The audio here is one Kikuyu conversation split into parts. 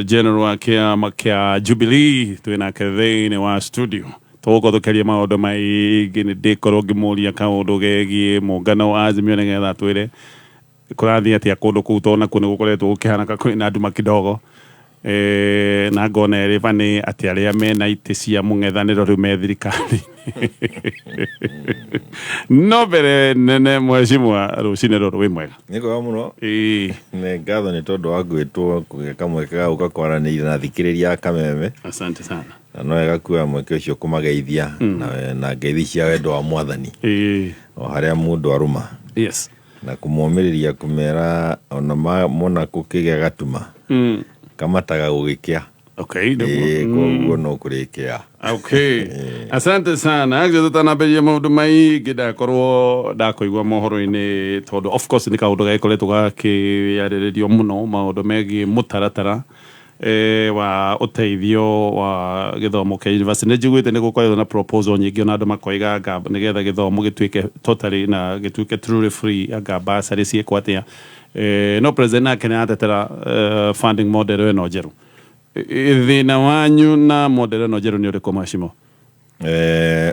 General wa kĩama kĩa Jubilee twĩ nake thĩinĩ wa studio. Tũgũkorwo tũkĩaria maũndũ maingĩ, nĩ ndĩkorwo ngĩmũria kaũndũ gegiĩ mũngano wa Azimio nĩgetha atwĩre kũrathiĩ atĩa kũndũ kũu, tondũ nakuo nĩ gũkoretwo gũkĩhanaka kwĩna nduma kidogo. Na ngona ĩrĩ bani atĩ arĩa mena itĩ cia mũng'ethanĩro rĩu me thirikari. No mbere nene, mheshimiwa, rũcinĩ rũrũ wĩ mwega? Nĩ kwega mũno. Nĩ ngatho nĩ tondũ wa gwĩtwo kũgĩa kamweke ga gũka kwaranĩria na athikĩrĩria a Kameme. Asante sana. Na no wega kuoya mweke ũcio kũmageithia na ngeithi cia wendo wa Mwathani o harĩa mũndũ arũma na kũmomĩrĩria, kũmera ona mona kũkĩgĩa gatuma kamataga gũgĩkĩa. Nĩguo. Koguo no kũrĩkĩa. Okay. Asante sana. Actually, tutanambĩrĩria maũndũ maingĩ, ndakorwo ndakũigua mohoro-inĩ, tondũ of course nĩ kaũndũ gagĩkoretwo gakĩarĩrĩrio mũno, maũndũ megiĩ mũtaratara wa ũteithio wa gĩthomo kĩa university. Nĩ njiguĩte nĩ gũkoretwo na proposal nyingĩ, ona andũ makoiga anga nĩgetha gĩthomo gĩtuĩke totally na gĩtuĩke truly free, anga bursary ciĩkwo atĩa. No president nake nĩ aratetera funding model ĩno njerũ. Thĩna wanyu na model ĩno njerũ nĩ ũrĩkũ, mheshimiwa?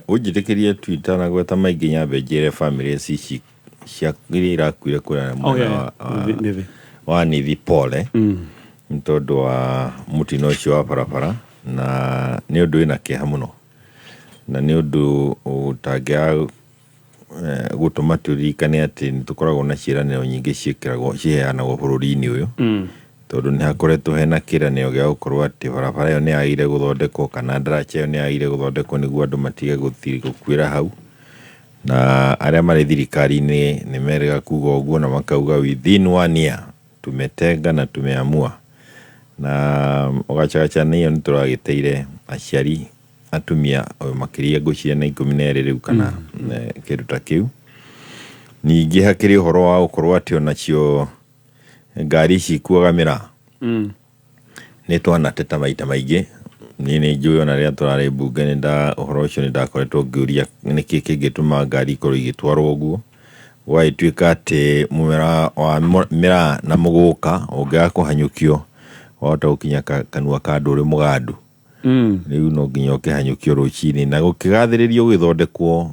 Ũnjĩtĩkĩrie tu itanagweta maingĩ, nyambe njĩre famĩlĩ ici cia iria irakuire kũrĩa mwena Nĩthĩ. wa Nithi pole nĩ tondũ wa mũtino ũcio wa barabara, na nĩ ũndũ wĩna kĩeha mũno na nĩ ũndũ ũtangĩaga gũtũma tũririkane atĩ nĩ tũkoragwo na ciĩranĩro nyingĩ ciĩkĩragwo, ciheanagwo bũrũri-inĩ ũyũ, tondũ nĩ hakoretwo hena kĩĩranĩro gĩa gũkorwo atĩ barabara ĩyo nĩ yagĩrĩire gũthondekwo kana ndaraca ĩyo nĩ yagĩrĩire gũthondekwo nĩguo andũ matige gũthiĩ gũkuĩra hau, na arĩa marĩ thirikari-inĩ nĩ merĩga kuga ũguo na makauga within one year tumetenga na tumeamua, na ũgacagaca nĩ ĩyo nĩ tũragĩteire aciari atumia o makĩria, ngwĩciria na 12 rĩu kana kĩndũ ta kĩu. Ningĩ hakĩrĩ ũhoro wa gũkorwo atĩ onacio ngari ici ikuaga mĩraa nĩ twanateta maita maingĩ. Niĩ nĩ njũĩ ona rĩrĩa tũrarĩ mbunge nĩ nda ũhoro ũcio nĩ ndakoretwo ngĩũria nĩkĩ kĩngĩtũma ngari ikorwo igĩtwarwo ũguo, gũgagĩtuĩka atĩ mũmera wa mĩraa na mũgũka ũngĩaga kũhanyũkio wahota gũkinya kanua ka andũ ũrĩ mũgandu. Rĩu no nginya ũkĩhanyũkio rũcinĩ na gũkĩgathĩrĩrio gũgĩthondekwo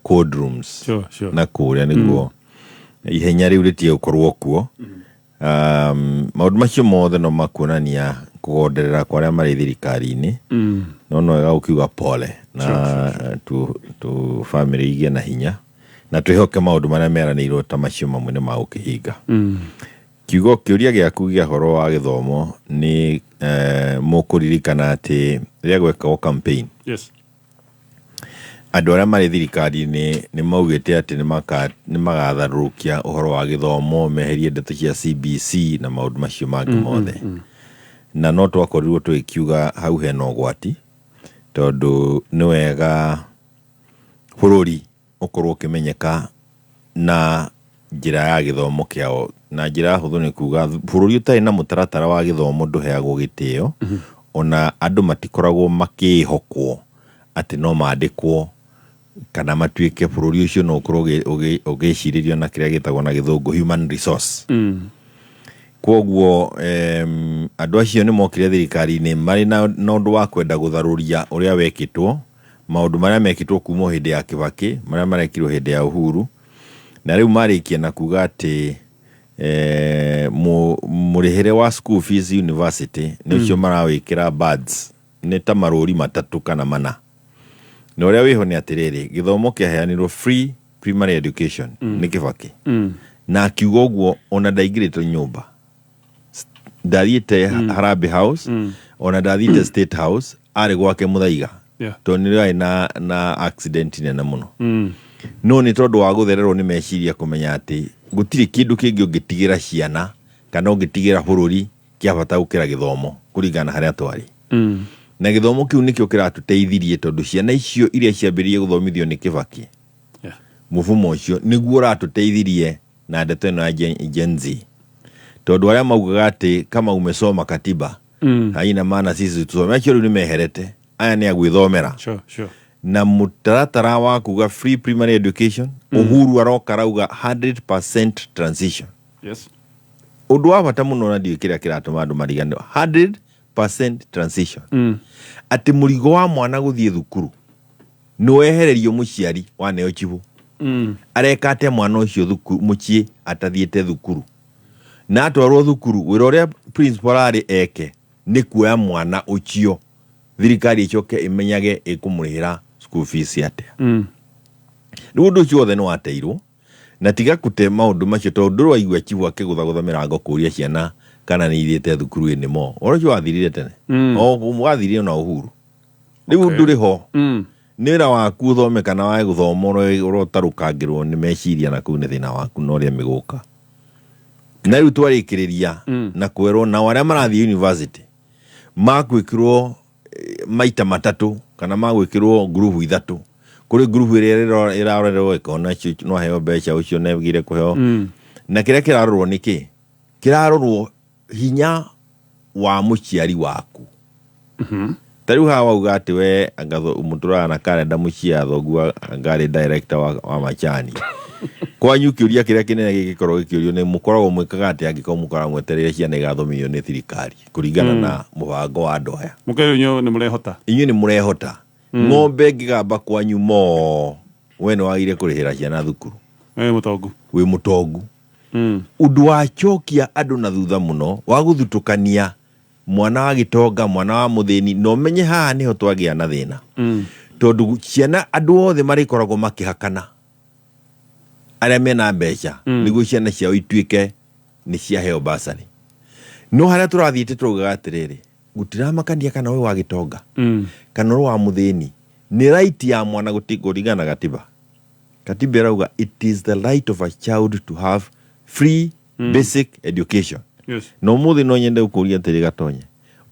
cold rooms na kũrĩa nĩguo ihenya rĩu rĩtige gũkorwo kuo. Maũndũ macio mothe no makuonania kũgonderera kwa arĩa marĩ thirikari-inĩ, no wega gũkiuga pole na tu family igĩe na hinya na twĩhoke maũndũ marĩa meranĩirwo ta macio mamwe nĩ magũkĩhinga. Kiugo kĩũria gĩaku gĩa ũhoro wa gĩthomo nĩ mũkũririkana atĩ rĩrĩa gwekagwo campaign, andũ arĩa marĩ thirikari-inĩ nĩ maugĩte atĩ nĩ magatharũrũkia ũhoro wa gĩthomo, meherie ndeto cia CBC na maũndũ macio mangĩ mothe, na no twakorirwo tũgĩkiuga hau hena ũgwati, tondũ nĩ wega bũrũri ũkorwo ũkĩmenyeka na njĩra ya gĩthomo kĩao. Na njĩra hũthũ nĩ kuga bũrũri ũtarĩ na mũtaratara wa gĩthomo ndũheagwo gĩtĩo, ona andũ matikoragwo makĩhokwo atĩ no mandĩkwo kana matuĩke bũrũri ũcio no ũkorwo ũgĩcirĩrio na kĩrĩa gĩtagwo na Gĩthũngũ human resource. Koguo andũ acio nĩ mokire thirikari-inĩ marĩ na ũndũ wa kwenda gũtharũria ũrĩa wekĩtwo, maũndũ marĩa mekĩtwo kuma o hĩndĩ ya Kibaki, marĩa marekirwo hĩndĩ ya Uhuru, na rĩu marĩkia na kuga atĩ mũrĩhĩre wa school fees university nĩ ũcio marawĩkĩra bands, nĩ ta marũri matatũ kana mana. Na ũrĩa wĩho nĩ atĩrĩrĩ, gĩthomo kĩaheanirwo free primary education nĩ Kibaki, na akiuga ũguo ona ndaingĩrĩtwo nyũmba, ndathiĩte Harambee House, ona ndathiĩte State House, arĩ gwake Mũthaiga, tondũ nĩ arĩ na accident nene mũno. No nĩ tondũ wa gũthererwo nĩ meciria kũmenya atĩ gũtirĩ kĩndũ kĩngĩ ũngĩtigĩra ciana kana ũngĩtigĩra bũrũri kĩa bata gũkĩra gĩthomo, kũringana na harĩa twarĩ. Na gĩthomo kĩu nĩkĩo kĩratũteithirie, tondũ ciana icio iria ciambĩrĩirie gũthomithio nĩ Kibaki, mũfumo ũcio nĩguo ũratũteithirie na ndeto ĩno ya Gen Z, tondũ arĩa maugaga atĩ kama umesoma katiba haina maana sisi tusome, acio rĩu nĩ meherete, aya nĩ agwĩthomera. Na mũtaratara wa kuga free primary education, Uhuru aroka arauga 100% transition. Ũndũ wa bata mũno na ndiũĩ kĩrĩa kĩratũma andũ mariganĩrwo, 100% transition, atĩ mũrigo wa mwana gũthiĩ thukuru nĩ wehererio mũciari waneo chibũ. Areka atĩa mwana ũcio mũciĩ atathiĩte thukuru? Na atwarwo thukuru, wĩra ũrĩa principal arĩ eke nĩ kuoya mwana ũcio, thirikari ĩcoke ĩmenyage ĩkũmũrĩhĩra school fees atĩa. Rĩu ũndũ ũcio wothe nĩ wateirwo na tiga kũte maũndũ macio, tondũ ndũrĩ waigua chifu akĩgũthagũtha mĩrango kũria ciana kana nĩ ithiĩte thukuru anymore. Ũhoro ũcio wathirire tene, o wathirire na Uhuru. Rĩu ndũrĩ ho. Nĩ wĩra waku ũthome kana wage gũthoma, ũrotarũkangĩrwo nĩ meciria na kũu nĩ thĩna waku na ũrĩa mĩgũka. Na rĩu twarĩkĩrĩria na kwerwo nao arĩa marathiĩ university makwĩkĩrwo maita matatũ kana magwĩkĩrwo ngurubu ithatũ. Kũrĩ ngurubu ĩrĩa ĩrarorerwo ĩkona ũcio no aheo mbeca, ũcio nĩagĩrĩire kũheo. Na kĩrĩa kĩrarorwo nĩ kĩ? Kĩrarorwo hinya wa mũciari waku. Ta rĩu haha wauga atĩ we anga mũtũraga na karenda mũciĩ ya thoguo anga arĩ director wa macani kwanyu, kĩũria kĩrĩa kĩnene gĩgĩkorwo gĩkĩũrio nĩ mũkoragwo mwĩkaga atĩa angĩkorwo mũkoragwo mwetereire ciana igathomithio nĩ thirikari kũringana na mũbango wa andũ aya? Mũkerwo inyuĩ nĩ mũrehota. Inyuĩ nĩ mũrehota. Ng'ombe ĩngĩgamba kwanyu mo, we nĩ wagĩrĩire kũrĩhĩra ciana thukuru. Wĩ mũtongu. Wĩ mũtongu. Ũndũ wacokia andũ na thutha mũno wa gũthutũkania mwana wa gĩtonga, mwana wa mũthĩni, na ũmenye haha nĩho twagĩa na thĩna, tondũ ciana andũ othe marĩkoragwo makĩhakana arĩa mena mbeca nĩguo ciana ciao ituĩke nĩ ciaheo basarĩ. No harĩa tũrathiĩte tũraugaga atĩrĩrĩ, gũtiramakania kana wĩ wa gĩtonga kana ũrĩ wa mũthĩni, nĩ right ya mwana kũringana na gatiba. Katiba ĩrauga it is the right of a child to have free basic education. Na ũmũthĩ no nyende gũkũria atĩrĩ, Gatonye,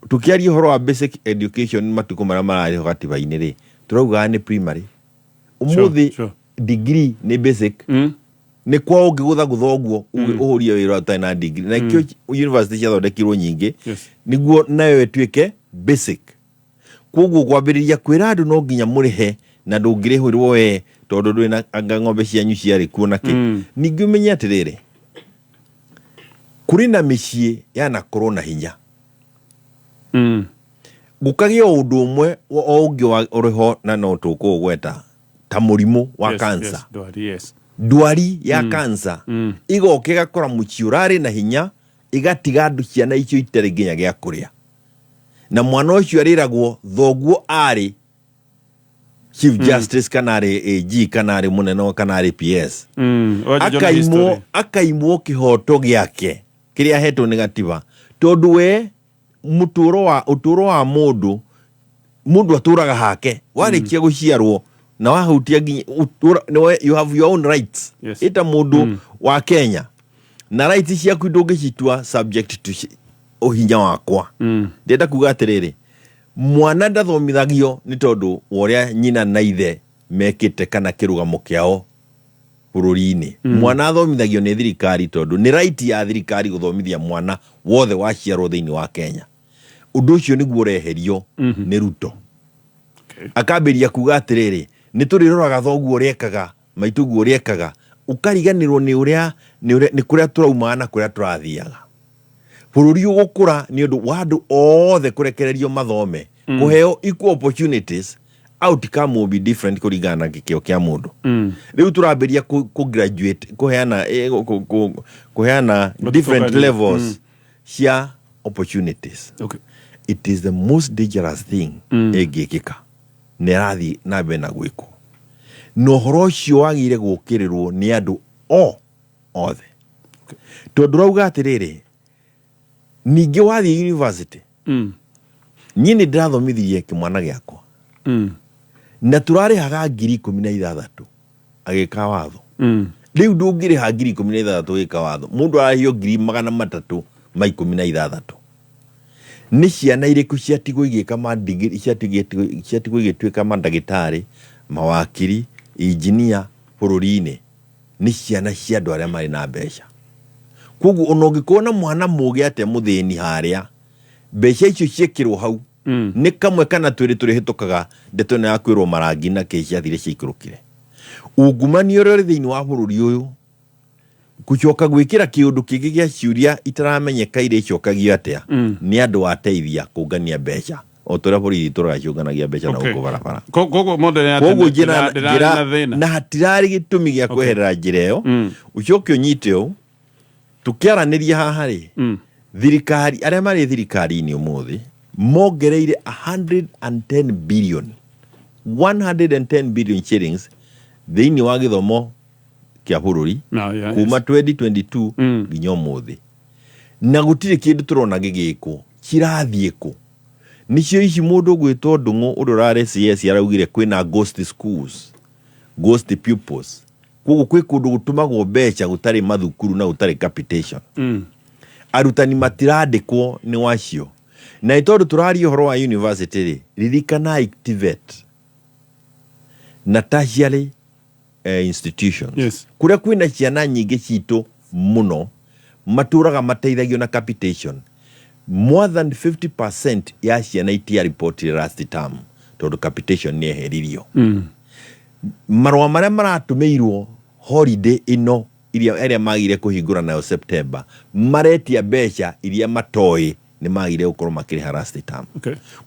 tũkĩaria ũhoro wa basic education matukũ marĩa mararĩ ho gatiba-inĩ rĩ, tũraugaga nĩ primary. Ũmũthĩ degree nĩ basic. Nĩ kwa ũngĩgũthagũtha ũguo ũhũrie wĩra ũtarĩ na degree, na ikĩo university ciathondekirwo nyingĩ nĩguo nayo ĩtuĩke basic. Koguo kwambĩrĩria kwĩra andũ no nginya mũrĩhe na ndũngĩrĩhĩrwo we tondũ ndũrĩ na anga ng'ombe cianyu ciarĩ kuo na kĩ. Ningĩ ũmenye atĩrĩrĩ, kũrĩ na mĩciĩ yanakorwo na hinya, gũkagĩa o ũndũ ũmwe o ũngĩ ũrĩ ho na no tũkũũgweta ta mũrimũ wa cancer. Ndwari, yes. Ndwari ya cancer igoka ĩgakora mũciĩ ũrarĩ na hinya, ĩgatiga andũ ciana icio itarĩ nginya gĩa kũrĩa, na mwana ũcio arĩragwo thoguo arĩ chief justice kana arĩ AG kana arĩ mũnene kana arĩ PS. Wanjia na Akaimwo history. Akaimwo kĩhoto gĩake kĩrĩa ahetwo nĩ gatiba, tondũ we mũtũro wa ũtũro wa mũndũ, mũndũ atũraga hake warĩkia gũciarwo na wahutia nginya you have your own rights. Ĩta mũndũ wa Kenya na rights ciaku ndũngĩcitua subject to ũhinya wakwa. Ndĩrenda kuga atĩrĩrĩ, mwana ndathomithagio nĩ tondũ wa ũrĩa nyina na ithe mekĩte kana kĩrũgamo kĩao bũrũri-inĩ. Mwana athomithagio nĩ thirikari tondũ nĩ right ya thirikari gũthomithia mwana wothe waciarwo thĩinĩ wa Kenya. Ũndũ ũcio nĩguo ũreherio nĩ Ruto. Akambĩrĩria kuga atĩrĩrĩ, nĩ tũrĩroraga thoguo ũrĩa ekaga, maitũguo ũrĩa ekaga, ũkariganĩrwo nĩ ũrĩa nĩ kũrĩa tũraumaga na kũrĩa tũrathiaga. Bũrũri ũgũkũra nĩ ũndũ wa andũ othe kũrekererio mathome, kũheo equal opportunities. Outcome will be different kũringana na gĩkĩo kĩa mũndũ. Rĩu tũrambĩrĩria kũ graduate, kũheana kũheana different levels cia opportunities. It is the most dangerous thing ĩngĩkĩka na ĩrathiĩ na mbere na gwĩkwo, na ũhoro ũcio wagĩrĩire gũkĩrĩrwo nĩ andũ o othe, tondũ rauga atĩrĩrĩ, ningĩ wathiĩ university, niĩ nĩ ndĩrathomithirie kĩmwana gĩakwa na tũrarĩhaga 16,000 agĩka watho. Rĩu ndũngĩrĩha 16,000 gĩka watho, mũndũ ararĩhio 316,000. Nĩ ciana irĩkũ ciatigwo igĩka madigiri, ciatigwo igĩtuĩka mandagĩtarĩ, mawakiri, injinia bũrũri-inĩ? Nĩ ciana cia andũ arĩa marĩ na mbeca. Koguo ona ũngĩkorwo na mwana mũgĩ atĩa mũthĩni harĩa, mbeca icio ciĩkĩrwo hau nĩ kamwe kana twĩrĩ tũrĩhĩtũkaga. Ndeto ĩno ya kwĩrwo marangi na kĩ ciathire ciaikũrũkire, ungumania ũrĩa ũrĩ thĩinĩ wa bũrũri ũyũ. Gũcoka gwĩkĩra kĩũndũ kĩngĩ gĩa ciũria itaramenyeka iria icokagio atĩa nĩ andũ ateithia kũngania mbeca o ta ũrĩa borithi itũraga ciũnganagia mbeca na gũkũ barabara. Koguo model ya Koguo tene njĩra ndĩrarĩ na njĩra thĩna. Na hatirarĩ gĩtũmi gĩa kweherera njĩra ĩyo. Ũcoke ũnyite ũũ tũkĩaranĩria haha rĩ, thirikari, arĩa marĩ thirikari-inĩ ũmũthĩ mongereire 110 billion, 110 billion shillings thĩinĩ wa gĩthomo kĩa bũrũri No, yeah, kuma 2022 nginya ũmũthĩ, na gũtirĩ kĩndũ tũrona gĩgĩkwo. Cirathiĩ kũ? Nĩcio ici mũndũ ũgwĩtwo Ndũng'ũ ũrĩa ũrarĩ CS araugire kwĩna ghost schools, ghost pupils. Koguo kwĩ kũndũ gũtũmagwo mbeca gũtarĩ mathukuru na gũtarĩ capitation. Arutani matirandĩkwo nĩ wacio. Na nĩ tondũ tũraria ũhoro wa university rĩ, ririkanai TVET na tertiary institutions kũrĩa kwĩna ciana nyingĩ citũ mũno matũraga mateithagio na capitation. More than 50% ya ciana itia report last term tondũ capitation nĩ eheririo. Marũa marĩa maratũmĩirwo holiday ĩno iria arĩa magire kũhingũra nayo September, maretia mbeca iria matoĩ nĩ magire gũkorwo makĩrĩha last term.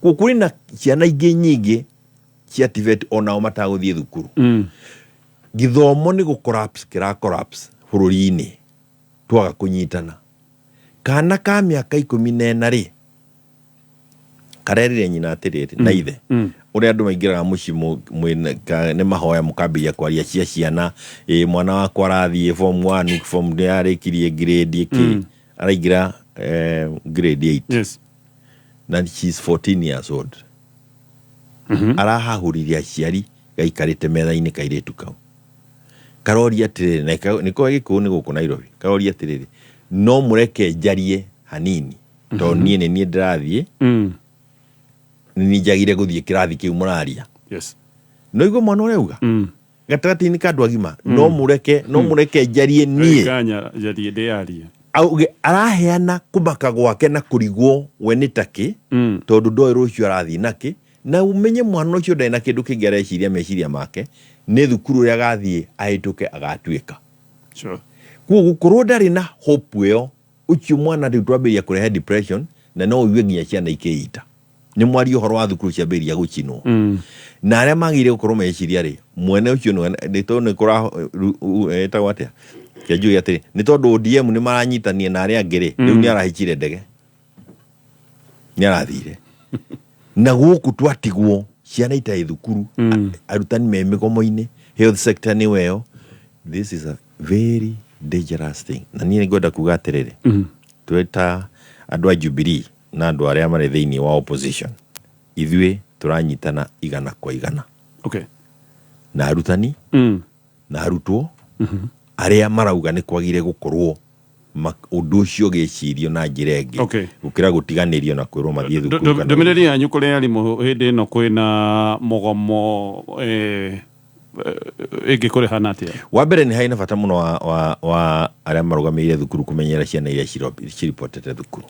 Koguo kũrĩ na ciana ingĩ nyingĩ cia TVET onao matagũthiĩ thukuru. Gĩthomo nĩ gũ collapse, kĩra collapse bũrũri-inĩ twaga kũnyitana. Kana ka mĩaka 14 rĩ, karerire nyina atĩrĩrĩ na ithe, ũrĩa andũ maingĩraga mũciĩ nĩ mahoya mũkambĩrĩria kwaria cia ciana, ĩ mwana wakwa arathiĩ form 1, form nĩ arĩkirie grade ĩkĩ, araingĩra grade 8. Na she is 14 years old. Arahahũrire aciari gaikarĩte metha-inĩ. Kairĩtu kau karoria atĩrĩrĩ, na nĩko gĩkũyũ nĩ gũkũ Nairobi, karoria atĩrĩrĩ, no mũreke njarie hanini tondũ niĩ nĩ niĩ ndĩrathiĩ, nĩ niĩ njagire gũthiĩ kĩrathi kĩu mũraria. No igua mwana ũrĩa auga gatagatĩ-inĩ ka andũ agima, no mũreke njarie niĩ. Kanya njarie, ndĩyarie. Auge araheana kũmaka gwake na kũrigwo we nĩ takĩ, tondũ ndoĩ rũciũ arathiĩ nakĩ, na ũmenye mwana ũcio ndarĩ na kĩndũ kĩngĩ areciria. Meciria make nĩ thukuru ũrĩa agathiĩ ahĩtũke agatuĩka. Koguo gũkorwo ndarĩ na hope ĩyo, ũcio mwana rĩu twambĩrĩria kũrehe depression, na no ũigue nginya ciana ikĩita nĩ mwaria ũhoro wa thukuru ciambĩrĩria gũcinwo. Na arĩa magĩrĩire gũkorwo meciria rĩ, mwene ũcio nĩ tondũ nĩ kũra ĩtagwo atĩa, kĩanjuge atĩrĩ, nĩ tondũ ODM nĩ maranyitania na arĩa angĩ rĩ, rĩu nĩ arahĩchire ndege, nĩ arathire, na gũkũ twatigwo ciana itarĩ thukuru, arutani me mĩgomo-inĩ, health sector nĩ weyo. This is a very dangerous thing. Na niĩ ngwenda kuga atĩrĩrĩ, twĩ ta andũ a Jubilee na andũ arĩa marĩ thĩinĩ wa opposition, ithuĩ tũranyitana 100%. Na arutani na arutwo arĩa marauga nĩ kwagire gũkorwo ũndũ ũcio ũgĩcirio na njĩra ĩngĩ gũkĩra gũtiganĩrio na kwĩrwo mathiĩ thukuru kana Ndũmĩrĩri yanyu kũrĩ arimũ hĩndĩ ĩno kwĩna mũgomo ĩngĩkũrĩhana atĩa? Wa mbere, nĩ harĩ na bata mũno wa arĩa marũgamĩrĩire thukuru kũmenyera ciana iria ciripotete thukuru.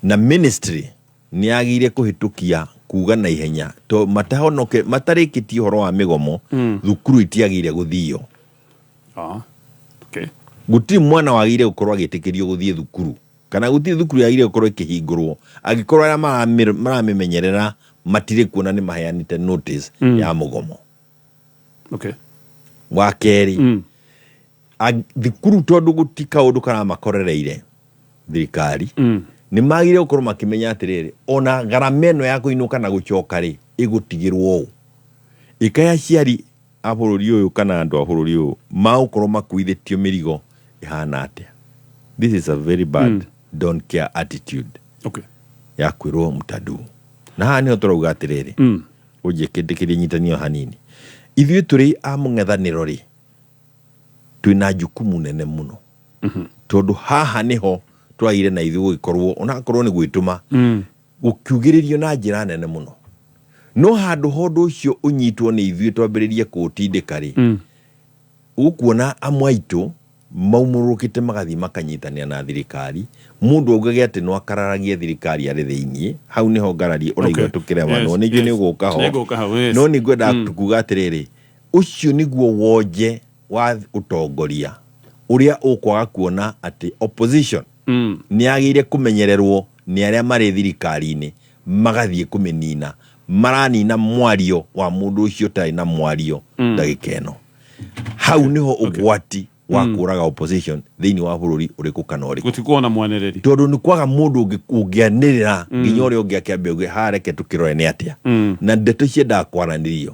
Na ministry nĩ yagĩrĩire kũhĩtũkia kuga na ihenya to matahonoke matarĩkĩtie ũhoro wa mĩgomo, thukuru itiagĩrĩire gũthio. Gũtirĩ mwana wagĩrĩire gũkorwo agĩtĩkĩrio gũthiĩ thukuru, kana gũtirĩ thukuru yagĩrĩire gũkorwo ĩkĩhingũrwo angĩkorwo arĩa maramĩmenyerera matirĩ kuona nĩ maheanĩte notice ya mũgomo. Wa kerĩ, thukuru tondũ gũti kaũndũ karamakorereire, thirikari nĩ magĩrĩire gũkorwo makĩmenya atĩrĩrĩ, ona ngarama ĩno ya kũinũka na gũcoka rĩ, ĩgũtigĩrwo ũũ ĩkaĩ aciari a bũrũri ũyũ kana andũ a bũrũri ũyũ magũkorwo makuithĩtio mĩrigo ĩhana atĩa. This is a very bad don't care attitude ya kwĩrwo mtadu. Na haha nĩho tũrauga atĩrĩrĩ, ũnjĩkĩndĩkĩrie nyitanio hanini, ithuĩ tũrĩ a mũng'ethanĩro rĩ, twĩna jukumu nene mũno, tondũ haha nĩho twagire na ithuĩ gũgĩkorwo onakorwo nĩ gwĩtũma gũkiugĩrĩrio na njĩra nene mũno. No handũ ha ũndũ ũcio ũnyitwo nĩ ithuĩ twambĩrĩrie kũũtindĩka rĩ, ũkuona amwe aitũ maumũrũkĩte magathiĩ makanyitanĩra na thirikari. Mũndũ augage atĩ no akararagie thirikari arĩ thĩiniĩ, hau nĩho ngarari ũraigua. Tũkĩremanwo nĩ njũĩ nĩ ũgũka ho. Nĩngũka hau, yes. No nĩ ngwenda kuga atĩrĩrĩ, ũcio nĩguo wonje wa ũtongoria. Ũrĩa ũkwaga kuona atĩ opposition nĩ yagĩrĩire kũmenyererwo nĩ arĩa marĩ thirikari-inĩ magathiĩ kũmĩnina, maranina mwario wa mũndũ ũcio ũtarĩ na mwario ndagĩka ĩno. Hau nĩho ũgwati wa kũraga opposition thĩinĩ wa bũrũri ũrĩkũ kana ũrĩkũ. Gũtikuona na mwanĩrĩri. Tondũ nĩ kwaga mũndũ ũngĩanĩrĩra nginya ũrĩa ũngĩ akĩambia uge haha reke tũkĩrore nĩ atĩa, na ndeto ciendaga kwaranĩrio.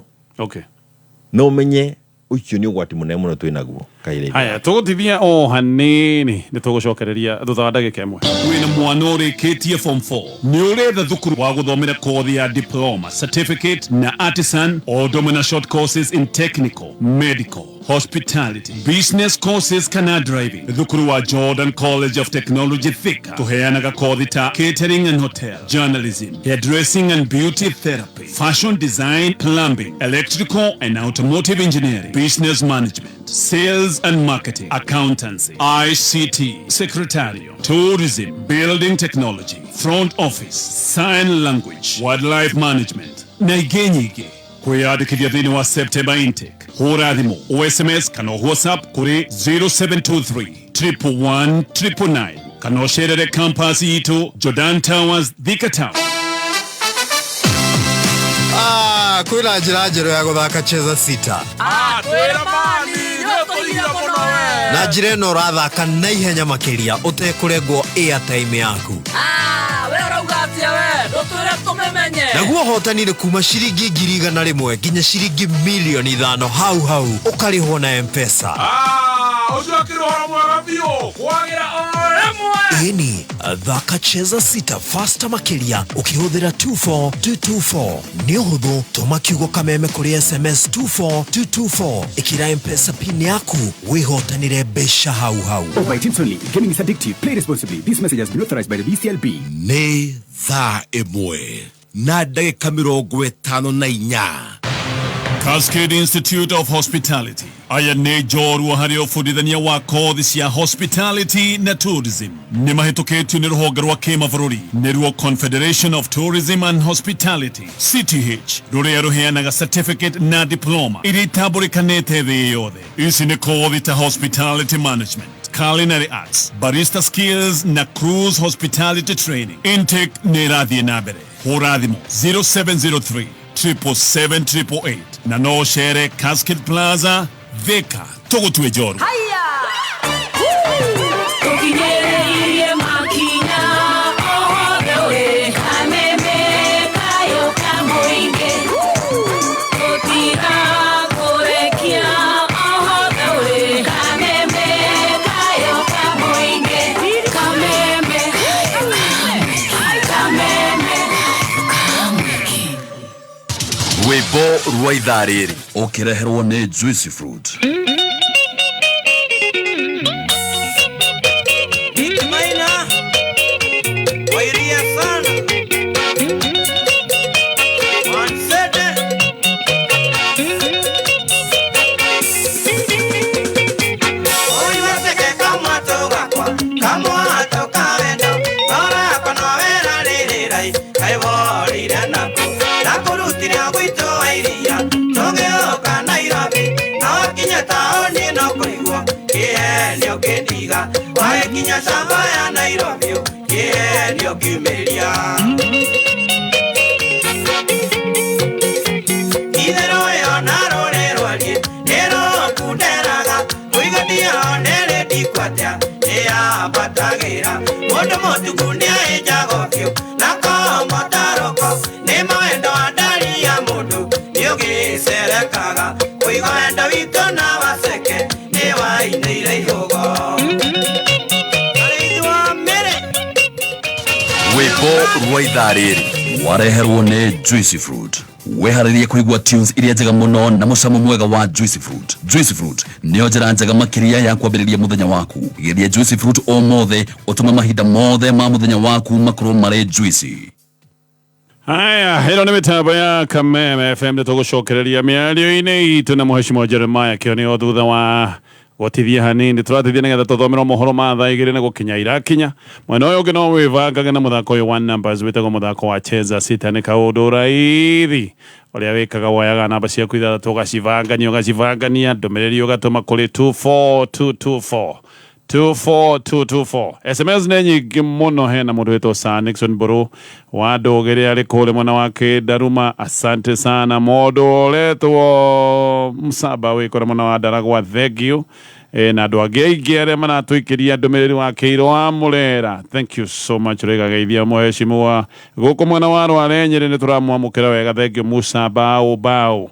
No ũmenye ũcio nĩ ũgwati mũnene mũno twĩ naguo kairĩtu. Haya, tũgũtithia o hanini, nĩ tũgũcokereria thutha wa ndagĩka ĩmwe. Wĩna mwana ũrĩkĩtie form 4, nĩ ũretha thukuru wa gũthomera kothi ya diploma, certificate na artisan, o ũndũ ũmwe na short courses in technical, medical, hospitality, business courses kana driving. Thukuru wa Jordan College of Technology Thika tũheanaga kothi ta catering and hotel, journalism, hairdressing and beauty therapy, fashion design, plumbing, electrical and automotive engineering, business management, sales and marketing, accountancy, ICT, secretarial, tourism, building technology, front office, sign language, wildlife management na ingĩ nyingĩ. Kwĩyandĩkithia thĩinĩ wa September intake, hũra thimũ o SMS kana WhatsApp kũrĩ 0723 111 999 kana ũcerere campus itũ, Jordan Towers, Thika Town. Ah, kwĩna njĩra njerũ ya gũthaka Cheza Sita. Twĩra mani nĩũtũigire mũno we. Na njĩra ĩno ũrathaka na ihenya makĩria ũtekũrengwo airtime yaku. Ah, we ũrauga atĩa? We ndũtwĩre tũmĩmenye. Naguo ũhotani nĩ kuma ciringi 100,000 nginya ciringi 5,000,000 hau hau, ũkarĩhwo na M-Pesa. Ah, ũcio akĩrĩ ũhoro mwega biũ kwagĩra o rĩmwe. Ĩni, thaka Cheza Sita fasta makĩria ũkĩhũthĩra 24224. Nĩ ũhũthũ, tũma kiugo "Kameme" kũrĩ SMS 24224, ĩkĩra M-Pesa PIN yaku, wĩhotanĩre mbeca hau hau. Over 18 only. Gaming is addictive. Play responsibly. This message has been authorized by the BCLB. Nĩ thaa 1:54. Cascade Institute of Hospitality aya nĩ njorua harĩ ũbundithania wa kothi cia hospitality na tourism. Nĩ mahĩtũkĩtio nĩ rũhonge rwa kĩmabũrũri, nĩruo Confederation of Tourism and Hospitality, CTH, rũrĩa rũheanaga certificate na diploma iria itambũrĩkanĩte thĩ yothe. Ici nĩ kothi ta hospitality management, culinary arts, barista skills na cruise hospitality training. Intake nĩ ĩrathiĩ na mbere. Hũra thimũ 0703 777 na no ũcere Cascade Plaza, Thika. Tũgũtue njorua. Tũkinyĩrĩirie makinya o hothe ũrĩ, Kameme kayo ka mũingĩ, tũtigakũrekia o hothe ũrĩ, Kameme kayo ka mũingĩ, Kameme, Kameme. Rwĩmbo rwa ithaa rĩrĩ ũkĩreherwo nĩ Juicy Fruit. Maina wairia sana Wansede. Oiwateke kamwato gakwa, kamwato kawendo. Ngoro yakwa no wĩra rĩrĩrai, kaiworire naku ndakũrutire gwitũ wa iria tũgĩũka Nairobi, na wakinya taũni no kũigua kĩhenio kĩndiga, wagĩkinya camba ya Nairobi kĩhenio kiumĩria. Itherũ ĩyo na rũrĩ rwariĩ nĩrũkunderaga kũigania nĩrĩ ndikwatia nĩyambatagĩra mũndũ mũtuku nĩaĩnjago biũ na komotarũko nĩ mawendo wa ndari ya mũndũ nĩũgĩcerekaga kũiga wendo witũ na waceke nĩwainĩire ihũgo. Arĩithi wa mĩrĩ. Rwĩmbo rwa ithaa rĩrĩ wareherwo nĩ Juicy Fruit. Weharĩrie kũigua tunes iria njega mũno na mũcamo mwega wa Juicy Fruit. Juicy Fruit nĩyo njĩra njega makĩria ya kwambĩrĩria mũthenya waku. Geria Juicy Fruit ũmũthĩ, ũtũme mahinda mothe ma mũthenya waku makorwo marĩ juicy. Haya, ĩno nĩ mĩtambo ya Kameme FM, nĩ tũgũcokereria mĩario-inĩ itũ na mũheshimiwa Jeremiah Kĩonĩ o thutha wa Gũtithia hanini tũratithia nĩgetha tũthomerwo mohoro ma thaa igĩrĩ na gũkinya irakinya. Mwena ũyũ ũngĩ no wĩbangage na mũthako ũyũ wa numbers wĩtagwo mũthako wa cheza sita. Nĩ kaũndũ raithi ũrĩa wĩkaga, woyaga namba ciaku ithathatũ, ũgacibangania ũgacibangania, ndũmĩrĩri ũgatũma kũrĩ 24224, 24224. SMS nĩ nyingĩ mũno. Hena mũndũ wĩtwo Sir Nixon Mburu wa Ndũgĩrĩ arĩ kũrĩa mwena wa Kĩndaruma, asante sana. Mũndũ ũretwo Msaba wĩ kũrĩa mwena wa Ndaragwa, thank you. Na andũ angĩ aingĩ arĩa maratũikĩria ndũmĩrĩri wa Kĩirũ wa Mũrera, thank you so much. Rĩgageithia mũheshimiwa gũkũ mwena wa Rware Nyĩrĩ, nĩ tũramwamũkĩra wega, thank you Musa Bao Bao.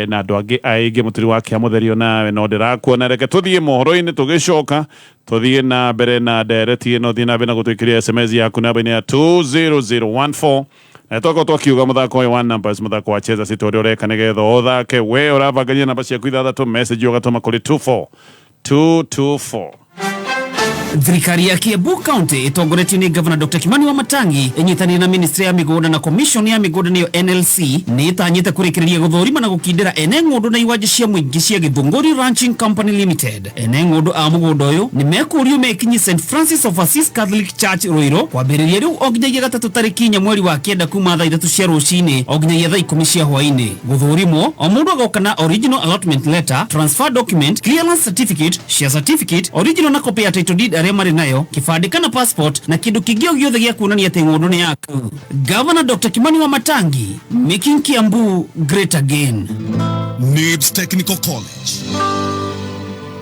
Na andũ angĩ aingĩ, mũturi wa kĩamũtherio nawe no ndĩrakuona. Reke tũthiĩ mohoro-inĩ, tũgĩcoka tũthiĩ na mbere na ndereti ĩno. Thiĩ na mbere na gũtwĩkĩria SMS yaku namba-inĩ ya 20014. Na twakorwo twakiuga mũthako ũyũ wa numbers, mũthako wa cheza sita, ũrĩa ũreka nĩgetha ũthake, we ũrabangania namba ciaku ithathatũ, message ũgatũma kũrĩ 24224. Thirikari ya Kiambu County ĩtongoretio nĩ Gavana Dr. Kimani Wamatangi ĩnyitanĩire na Ministry ya Mĩgũnda na Commission ya Mĩgũnda nĩyo NLC nĩ ĩtanyĩte kũrĩkĩrĩria gũthũrima na gũkindĩra ene ng'ũndũ na iwanja cia mũingĩ cia Githunguri Ranching Company Limited. Ene ng'ũndũ a mũgũnda ũyũ nĩ mekũrio mekinyi St Francis of Assisi Catholic Church, Ruiru, kwambĩrĩria rĩu o nginyagia gatatũ tarĩki 4 mweri wa 9, kuma thaa 3 cia rũcinĩ o nginyagia thaa 10 cia hwainĩ. Gũthũrimwo o mũndũ agoka na original allotment letter, transfer document, clearance certificate, share certificate original na copy ya title deed arĩa marĩ nayo, kĩbandĩ kana passport, na kĩndũ kĩngĩ o gĩothe gĩa kuonania atĩ ng'ũndũ nĩ yaku. Governor Dr. Kimani Wamatangi, making Kiambu great again. NIBS Technical College.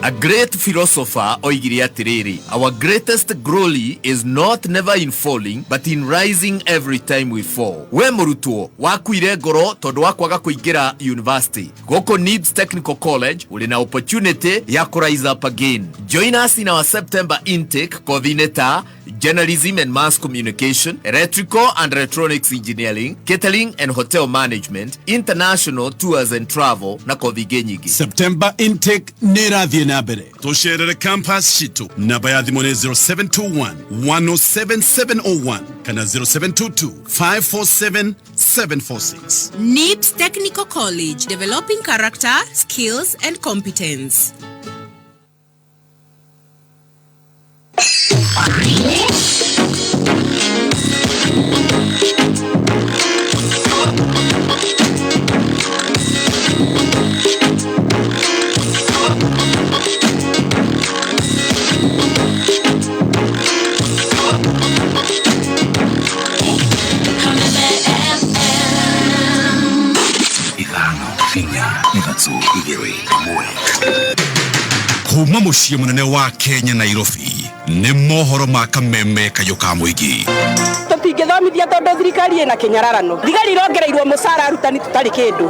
A great philosopher oigire atĩrĩrĩ, "Our greatest glory is not never in falling, but in rising every time we fall." We mũrutwo wakuire ngoro tondũ wa kwaga kũingĩra university, gũkũ NIBS Technical College ũrĩ na opportunity ya kũ rise up again. Join us in our September intake, kothi-inĩ ta journalism and mass communication, electrical and electronics engineering, catering and hotel management, international tours and travel, na kothi ingĩ nyingĩ. September intake nĩ ĩrathiĩ na mbere. Tũcerere campus citũ. Namba ya thimũ nĩ 0721 107701 kana 0722 547 746. NIBS Technical College, developing character, skills, and competence. 5, 4, 3, 2, 1. Kuma mũciĩ mũnene wa Kenya, Nairobi, nĩ mohoro ma kameme kayũ ka mũingĩ. Tũtingĩthomithia tondũ thirikari ĩna kĩnyararano. Thigari irongereirwo mũcara, arutani tũtarĩ kĩndũ,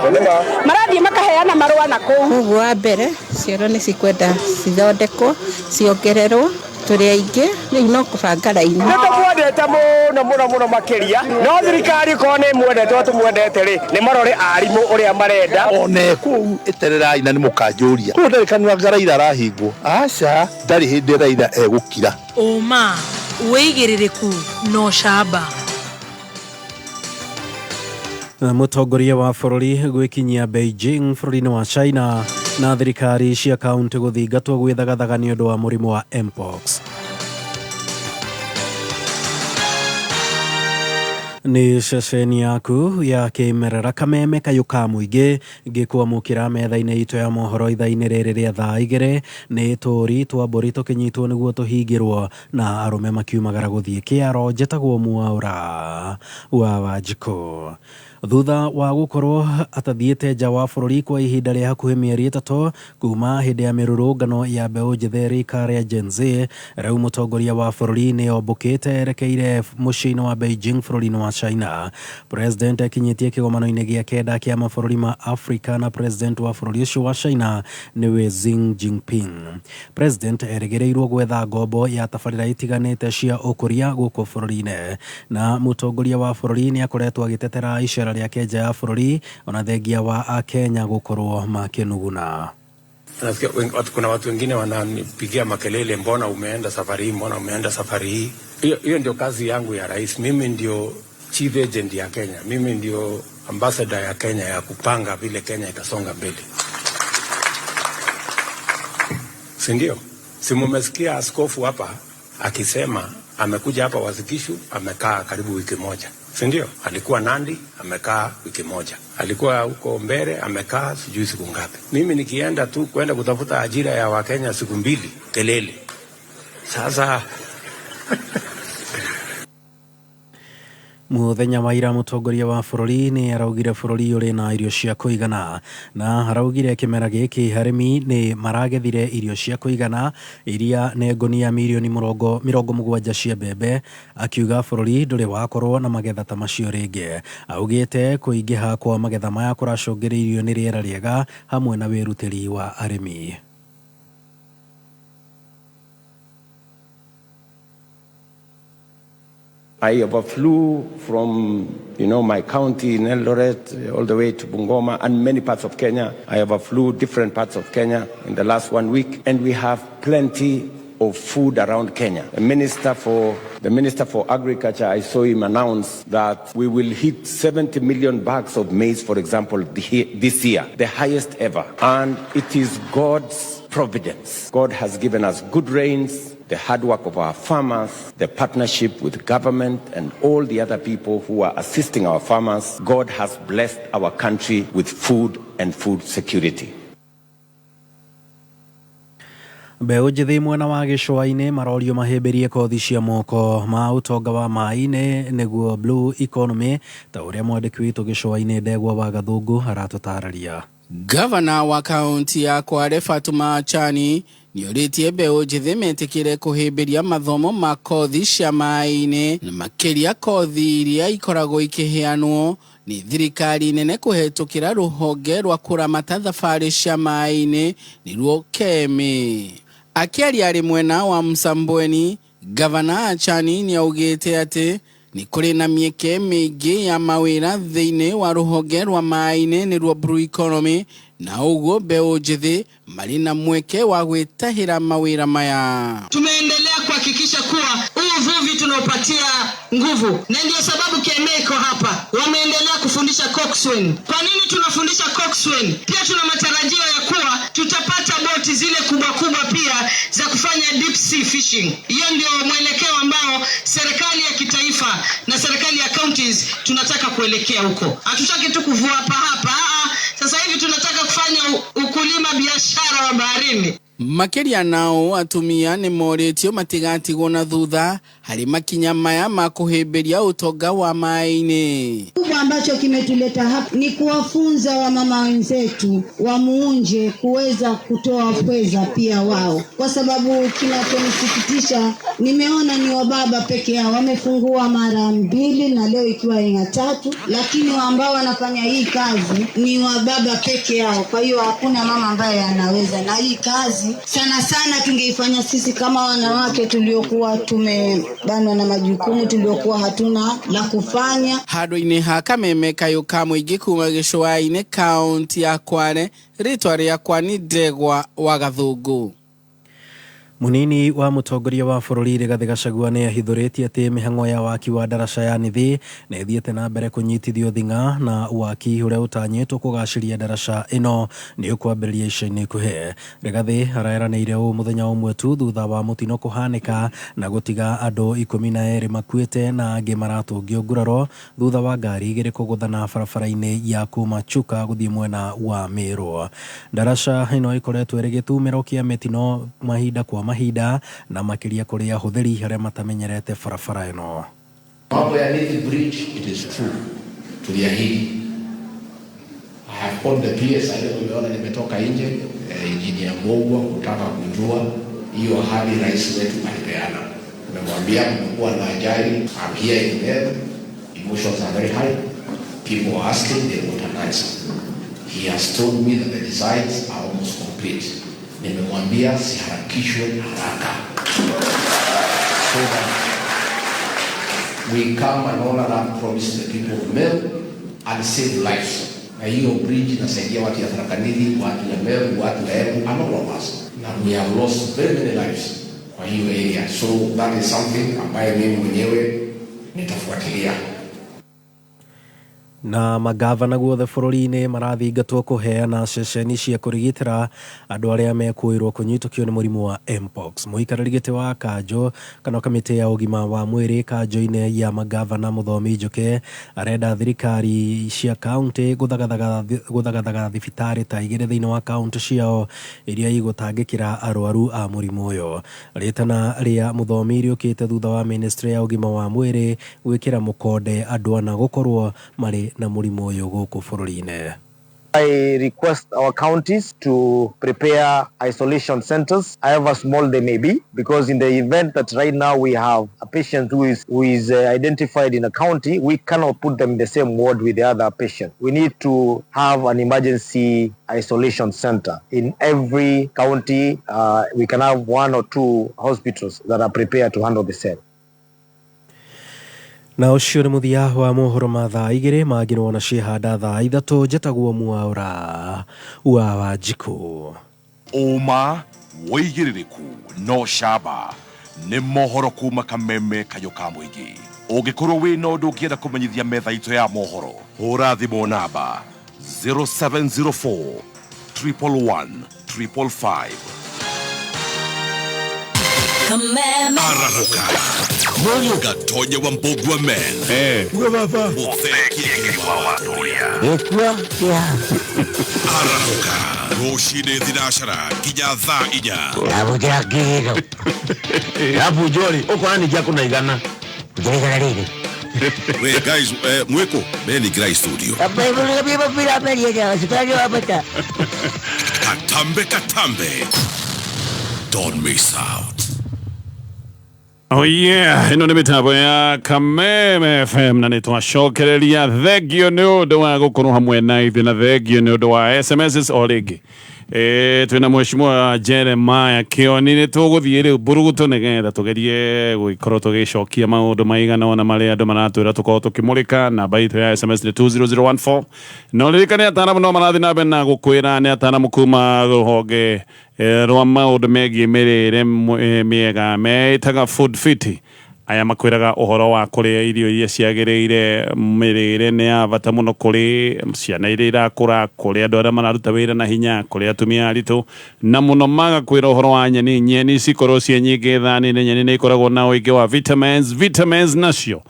marathiĩ makaheana marũa na kũu. Koguo wa mbere cioro nĩ cikwenda cithondekwo, ciongererwo, tũrĩ aingĩ rĩu no kũbanga raini. Nĩ tũmwendete mũno mũno mũno makĩria, no thirikari korwo nĩ mwendete o tũmwendete rĩ, nĩ marore arimũ ũrĩa marenda. One kũu ĩtererai na nĩ mũkanjũria kũu ndarĩ kanua anga Raila arahingwo. Aca, ndarĩ hĩndĩ Raila egũkira. Ũma, wĩigĩrĩrĩku na ũcamba. Mũtongoria wa bũrũri gwĩkinyia Beijing bũrũri-inĩ wa China, na thirikari cia kaunti gũthingatwo gwĩthagathaga nĩ ũndũ wa mũrimũ wa mpox. Nĩ ceceni yaku ya kĩmerera kameme kayũ ka mũingĩ, ngĩkwamũkĩra metha-inĩ itũ ya mohoro ithaa-inĩ rĩrĩ rĩa thaa 2. Nĩ tũri twa mbũri tũkĩnyitwo nĩguo tũhingĩrwo na arũme makiumagara gũthiĩ kĩaro. Njĩtagwo Mwaũra wa Wanjikũ. Thutha wa gũkorwo atathiĩte nja wa bũrũri kwa ihinda rĩa hakuhĩ mĩeri 3 kuma hĩndĩ ya mĩrũrũngano ya mbeũ njĩthĩ rika rĩa Gen Z, rĩu mũtongoria wa bũrũri nĩ ombũkĩte erekeire mũciĩ-inĩ wa Beijing bũrũri-inĩ wa China. President akinyĩtie kĩgomano-inĩ gĩa kenda kĩa mabũrũri ma Afrika na president wa bũrũri ũcio wa China nĩwe Xi Jinping. President erĩgĩrĩirwo gwetha ngombo ya tabarĩra itiganĩte cia ũkũria gũkũ bũrũri-inĩ. Na mũtongoria wa bũrũri nĩ akoretwo agĩtetera icera rĩake nja ya bũrũri ona thengia wa akenya gũkorwo makĩnuguna. Nasikia kuna watu wengine wananipigia makelele, mbona umeenda safari hii, mbona umeenda safari hii? Hiyo hiyo ndio kazi yangu ya rais. Mimi ndio chief agent ya Kenya, mimi ndio ambassador ya Kenya ya kupanga vile Kenya itasonga mbele. si ndio? Si mumesikia askofu hapa akisema amekuja hapa Uasin Gishu, amekaa karibu wiki moja, si ndio? Alikuwa Nandi amekaa wiki moja, alikuwa huko Mbere amekaa sijui siku ngapi. Mimi nikienda tu kwenda kutafuta ajira ya Wakenya siku mbili, kelele. Sasa Muthenya wa ira mutongoria wa bururi ni araugire bururi uri na irio cia kuigana na araugire kimera giki arimi ni maragethire irio cia kuigana iria ni ngonia mirioni 70 cia mbembe, akiuga bururi nduri wakorwo na magetha ta macio ringi. Augite kuingiha kwa magetha maya kuracũngĩrĩirio ni riera riega hamwe na wirutiri wa arimi. I overflew from, my county in Eldoret all the way to Bungoma and many parts of Kenya. I overflew different parts of Kenya in the last 1 week, and we have plenty of food around Kenya. The Minister for Agriculture, I saw him announce that we will hit 70 million bags of maize, for example, this year, the highest ever. And it is God's providence. God has given us good rains, the hard work of our farmers, the partnership with government and all the other people who are assisting our farmers. God has blessed our country with food and food security. Mbeũ njĩthĩ mwena wa gĩcũa-inĩ marorio mahĩmbĩrie kothi cia moko ma ũtonga wa maĩ-inĩ nĩguo blue economy, ta ũrĩa mwandĩki witũ gĩcũa-inĩ Ndegwa wa Gathũngũ aratũtarĩria. Gavana wa kaunti ya Kwale Fatuma Achani nĩorĩtie mbeũ njĩthĩ metĩkĩre kũhĩmbĩria mathomo ma kothi cia maĩ-inĩ na makĩria kothi iria ikoragwo ikĩheanwo nĩ thirikari nene kũhetũkĩra rũhonge rwa kũramata thabarĩ cia maĩ-inĩ nĩruo KEMA. Akĩaria arĩ mwena wa Msambweni, Gavana Achani nĩaugĩte atĩ nĩ kũrĩ na mĩeke mĩingĩ ya mawĩra thĩinĩ wa rũhonge rwa maĩ-inĩ nĩruo blue economy, na ũguo mbeũ njĩthĩ marĩ na mweke wa gwĩtahĩra mawĩra maya. Tumeendelea kuhakikisha kuwa uvuvi tunaopatia nguvu, na ndio sababu KEMA iko hapa. Wameendelea kufundisha coxswain. Kwa nini tunafundisha coxswain? Pia tuna matarajio ya kuwa tutapata boti zile kubwa kubwa pia za kufanya deep sea fishing. Hiyo ndio mwelekeo ambao serikali ya kitaifa na serikali ya counties tunataka kuelekea huko. Hatutaki tu kuvua hapa hapa. Sasa hivi tunataka kufanya ukulima biashara wa baharini. Makĩria nao atumia nĩ morĩtio matigatigwo na thutha harĩ makinya maya ma kũhĩmbĩria ũtonga wa maĩ-inĩ. Kubwa ambacho kimetuleta hapa ni kuwafunza wamama wenzetu wa Muunje kuweza kutoa pweza pia wao, kwa sababu kinachonisikitisha nimeona ni wababa peke yao wamefungua mara 2 na leo ikiwa ni 3, lakini ambao wanafanya hii kazi ni wababa peke yao. Kwa hiyo hakuna mama ambaye anaweza, na hii kazi sana sana tungeifanya sisi kama wanawake tuliokuwa tumebanwa na majukumu, tuliokuwa hatuna la kufanya. Handũ-inĩ ha Kameme kayũ ka mũingĩ kuma gĩcũa-inĩ kaunti ya Kwale, rĩtwa rĩakwa nĩ Ndegwa wa Gathũngũ. Munini wa mutongoria wa bururi Rigathi Gachagua nĩ ahithũrĩtie atĩ mĩhang'o ya waki wa ndaraca ya Nithi nĩ ĩthiĩte na mbere kũnyitithio thing'a na waki ũrĩa ũtanyĩtwo kũgacĩria ndaraca ĩno nĩ ũkwambĩrĩria ica-inĩ ikuhĩ. Rigathi araeranĩire ũũ mũthenya ũmwe tu thutha wa mũtino kũhanĩka na gũtiga andũ 12 makuĩte na angĩ maratũngio nguraro thutha wa ngari 2 kũgũthana barabara-inĩ ya kuma Chuka gũthiĩ mwena wa Meru. Ndaraca ĩno ĩkoretwo ĩrĩ gĩtumĩro kĩa mĩtino mahinda kwa mahinda na makiria kũrĩ ahũthĩri arĩa matamenyerete barabara ĩno. Mambo ya Nithi Bridge, it is true. Tuliahidi. I have called the PS, umeona nimetoka nje, Engineer Mbogwa kutaka kujua hiyo ahadi rais wetu alipeana. Nimemwambia kumekuwa na ajali, I'm here in Meru, emotions are very high. People are asking, they want an answer. He has told me that the designs are almost complete. Nimemwambia siharakishwe haraka so that we come and honor that promise to the people of Meru and save lives. Na hiyo bridge inasaidia watu ya Tharaka Nithi, watu ya Meru, watu ya Embu and all of us. Na we have lost very many lives kwa hiyo area. So that is something ambayo mimi mwenyewe nitafuatilia. Na magavana guothe bũrũri-inĩ marathingatwo kũheana ceceni cia kũrigitĩra andũ arĩa mekũĩrwo kũnyitũkio nĩ mũrimũ wa mpox. Mũikarĩri gĩtĩ wa kanjũ kana kamĩtĩ ya ũgima wa mwĩrĩ kanjũ-inĩ ya magavana Mũthomi Njũke arenda thirikari cia kaũntĩ gũthagathaga thibitarĩ ta igĩrĩ thĩinĩ wa kaũntĩ ciao iria igũtangĩkĩra arwaru a mũrimũ ũyũ. Rĩtana rĩa Mũthomi rĩũkĩte thutha wa ministry ya ũgima wa mwĩrĩ gwĩkĩra mũkonde andũ ana gũkorwo marĩ na mũrimũ ũyũ gũkũ bũrũri-inĩ. I request our counties to prepare isolation centers, however small they may be, because in the event that right now we have a patient who is identified in a county, we cannot put them in the same ward with the other patient. We need to have an emergency isolation center. In every county, we can have one or two hospitals that are prepared to handle the same. Na ũcio nĩ mũthia wa mohoro ma thaa igĩrĩ. Mangĩ nĩwona ciĩhanda thaa 3. Njĩtagwo Mwaũra wa Wanjikũ. Ũma, wĩigĩrĩrĩku no camba nĩ mohoro kuma Kameme kayũ ka mũingĩ. Ũngĩkorwo wĩna ũndũ ũngĩenda kũmenyithia metha itũ ya mohoro, hũra thimũ namba 0704 111 555. Arahũka Gatonya wa Mbũgua men Mũtheki wa Watoria. Gĩkua kĩa Arahũka rũcinĩ thinacara nginya thaa 4. Ndamũkĩra kĩgĩro. Yabunjwo rĩ, ũkona ningĩ akũna igana. Njĩra igana rĩrĩ. We guys, mwĩkũ meningĩrai studio. Katambe katambe, don't miss out. Oh yeah, ĩno nĩ mĩtambo ya Kameme FM na nĩ twacokereria. Thengio nĩ ũndũ wa gũkorwo hamwe na ithuĩ na thengio nĩ ũndũ wa SMS. O rĩngĩ twĩna Mheshimiwa Jeremiah Kĩoni. Nĩ tũgũthiĩ rĩu mburuguto nĩgetha tũgerie gũgĩkorwo tũgĩcokia maũndũ maigana ũna marĩa andũ maratwĩra tũkorwo tũkĩmũrĩka. Namba itũ ya SMS nĩ 20014. No ririkane ataramu no marathiĩ na mbere na gũkwĩra nĩ ataramu kuma rũhonge rwa maũndũ megiĩ mĩrĩre mĩega metaga Food Fit. Aya makwĩraga ũhoro wa kũrĩa irio iria ciagĩrĩire. Mĩrĩre nĩ ya bata mũno kũrĩ ciana iria irakũra, kũrĩ andũ arĩa mararuta wĩra na hinya, kũrĩ atumia aritũ, na mũno magakwĩra ũhoro wa nyeni. Nyeni cikorwo ciĩ nyingĩ thani-inĩ. Nyeni nĩ ikoragwo na ũingĩ wa vitamins. Vitamins nacio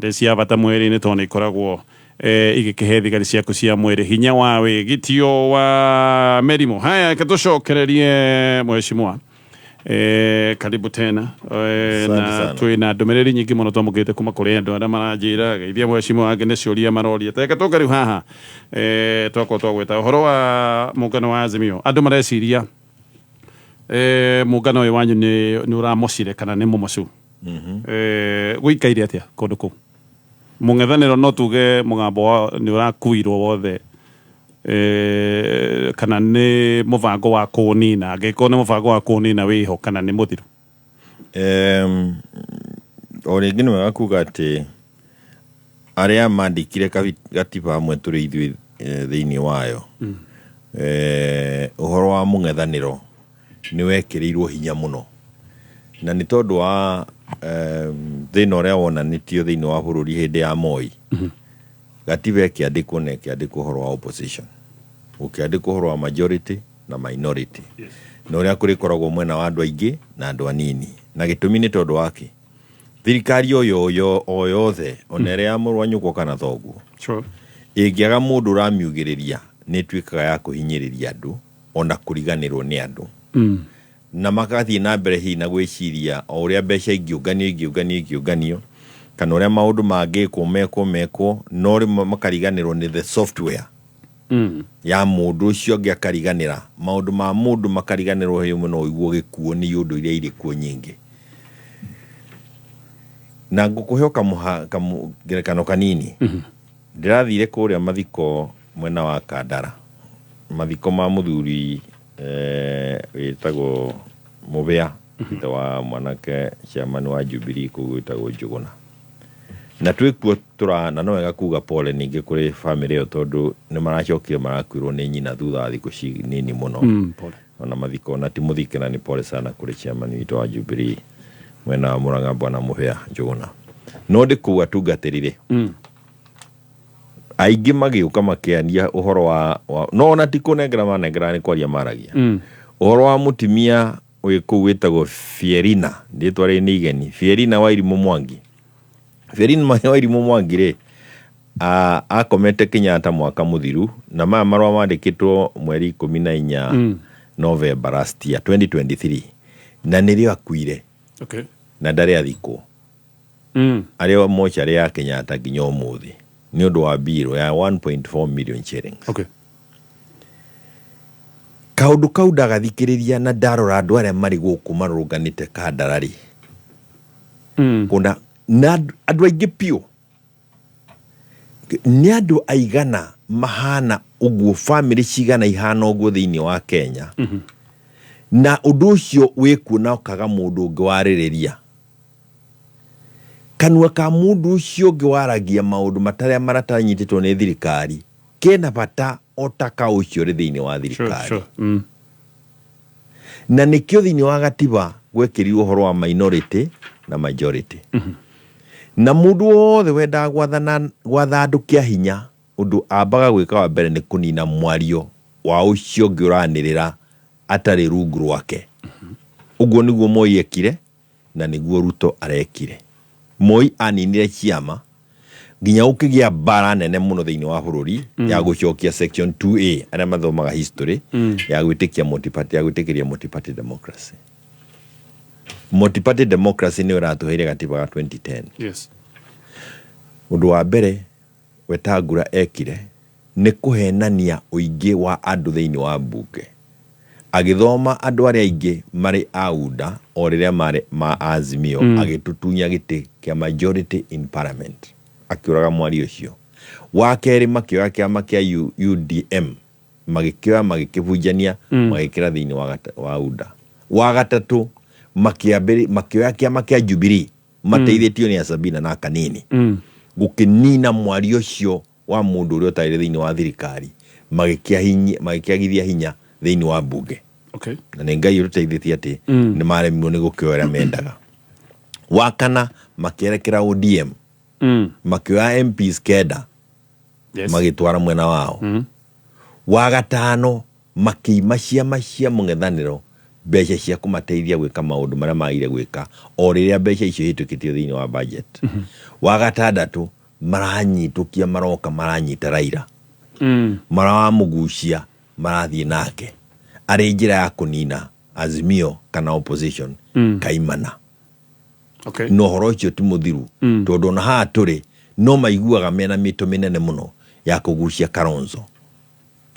nĩ cia bata mwĩrĩ-inĩ tondũ nĩ ikoragwo igĩkĩhe thigari ciaku cia mwĩrĩ hinya wa wĩgitio wa mĩrimũ. Haya, reke tũcokererie mheshimiwa. Karibu tena. Asante na sana. Twĩna ndũmĩrĩri nyingĩ mũno twamũkĩrĩte kuma kũrĩ andũ arĩa maranjĩra geithia mheshimiwa, angĩ nĩ ciũria maroria. Reke tũke rĩu haha, twakorwo twagwĩta ũhoro wa mũngano wa Azimio. Andũ mareciria mũngano ũyũ wanyu nĩ ũramocire kana nĩ mũmocu. Gũikaire atĩa kũndũ kũu mũng'ethanĩro? No tuge mũgambo wa nĩ ũrakuirwo wothe, kana nĩ mũbango wa kũũnina? Angĩkorwo nĩ mũbango wa kũũnina wĩho kana nĩ mũthiru? O rĩngĩ nĩ wega kuga atĩ arĩa mandĩkire gatiba hamwe tũrĩ ithuĩ thĩinĩ wayo, ũhoro wa mũng'ethanĩro nĩ wekĩrĩirwo hinya mũno, na nĩ tondũ wa thĩna ũrĩa wonanĩtio thĩinĩ wa bũrũri hĩndĩ ya Moi. Gatiba ĩkĩandĩkwo na ĩkĩandĩkwo ũhoro wa opposition, gũkĩandĩkwo ũhoro wa majority na minority, na ũrĩa kũrĩkoragwo mwena wa andũ aingĩ na andũ anini. Na gĩtũmi nĩ tondũ wake thirikari o yothe, ona ĩrĩa ya mũrũ wa nyũkwa kana thoguo, ĩngĩaga mũndũ ũramiugĩrĩria, nĩ ĩtuĩkaga ya kũhinyĩrĩria andũ ona kũriganĩrwo nĩ andũ, na magathiĩ na mbere hihi na gwĩciria o ũrĩa mbeca ingĩũnganio ingĩũnganio ingĩũnganio kana ũrĩa maũndũ mangĩkwo mekwo mekwo, no rĩmwe makariganĩrwo nĩ the software ya mũndũ ũcio ũngĩ, akariganĩra maũndũ ma mũndũ, makariganĩrwo hĩĩ mũno ũiguo gĩkuo nĩ ũndũ iria irĩ kuo nyingĩ. Na ngũkũhe o ngerekano kanini. Ndĩrathire kũrĩa mathiko mwena wa Kandara, mathiko ma mũthuri wĩtagwo Mũbĩa, ithe wa mwanake chairman wa Jubilee kũu wĩtagwo Njũgũna, na twĩkuo tũra na no wega kuga pole ningĩ kũrĩ family ĩyo tondũ nĩ maracokire marakuirwo nĩ nyina thutha wa thikũ nini mũno. Pole. Ona mathiko na ti mũthike, na nĩ pole sana kũrĩ chairman witũ wa Jubilee mwena wa Murang'a, bwana Mũhĩa Njũgũna. No ndĩ kũu atungatĩrire. Aingĩ magĩũka makĩaria ũhoro wa no ona ti kũnengera manengera, nĩ kwaria maragia ũhoro wa mũtumia wĩ kũu wĩtagwo Fierina, rĩtwa rĩrĩ nĩ igeni, Fierina Wairimũ Mwangi. Fierina Wairimũ Mwangi rĩ, akomete Kenyatta mwaka mũthiru, na maya marũa mandĩkĩtwo mweri 14 November last year 2023, na nĩrĩo akuire. Na ndarĩ athikwo. Arĩ mocarĩ ya Kenyatta nginya ũmũthĩ nĩ ũndũ wa mbirũ ya 1.4 million shillings. Kaũndũ kau ndagathikĩrĩria na ndarora andũ arĩa marĩ gũkũ marũrũnganĩte Kandara rĩ, kũna na andũ aingĩ piũ, nĩ andũ aigana mahana ũguo, bamĩrĩ cigana ihana ũguo thĩinĩ wa Kenya, na ũndũ ũcio wĩkuo na ũkaga mũndũ ũngĩ warĩrĩria kanua ka mũndũ ũcio ũngĩ waragia maũndũ matarĩa maratanyitĩtwo nĩ thirikari kena bata o ta ka ũcio ũrĩ thĩinĩ wa thirikari. Na nĩkĩo thĩinĩ wa gatiba gwekĩrirwo ũhoro wa minority na majority, na mũndũ wothe wendaga gwathana, gwatha andũ kĩa hinya, ũndũ ambaga gwĩka wa mbere nĩ kũnina mwario wa ũcio ũngĩ ũranĩrĩra atarĩ rungu rwake. Ũguo nĩguo Moi ekire na nĩguo Ruto arekire. Moi aninire ciama nginya gũkĩgĩa mbara nene mũno thĩinĩ wa bũrũri ya gũcokia section 2A, arĩa mathomaga history, ya gwĩtĩkia multi-party, ya gwĩtĩkĩria multi-party democracy. Multi-party democracy nĩyo ĩratũheire gatiba ga 2010. Ũndũ wa mbere Wetangula ekire nĩ kũhenania ũingĩ wa andũ thĩinĩ wa mbunge, agĩthoma andũ arĩa aingĩ marĩ a UDA o rĩrĩa marĩ ma Azimio, agĩtutunya gĩtĩ kĩa majority in parliament, akĩũraga mwario ũcio. Wa kerĩ, makĩoya kĩama kĩa UDM, magĩkĩoya, magĩkĩbunjania, magĩkĩra thĩinĩ wa UDA. Wa gatatũ, makĩoya kĩama kĩa Jubilee mateithĩtio nĩ Asabina na Kanini, gũkĩnina mwario ũcio wa mũndũ ũrĩa ũtarĩ thĩinĩ wa thirikari, magĩkĩagithia hinya thĩinĩ wa mbunge. Na nĩ Ngai ũtũteithĩtie atĩ nĩ maremirwo nĩ gũkĩoya ũrĩa mendaga. Wa kana, makĩerekera ODM, makĩoya MPs 9, magĩtwara mwena wao. Wa gatano, makĩima ciama cia mũng'ethanĩro mbeca cia kũmateithia gwĩka maũndũ marĩa magire gwĩka o rĩrĩa mbeca icio ihĩtũkĩtio thĩinĩ wa budget. Wa gatandatũ, maranyitũkia, maroka maranyita Raila, maramũgucia, marathiĩ nake arĩ njĩra ya kũnina Azimio kana opposition kaimana. Na ũhoro ũcio ti mũthiru, tondũ ona haha tũrĩ no maiguaga mena mĩto mĩnene mũno ya kũgucia Kalonzo.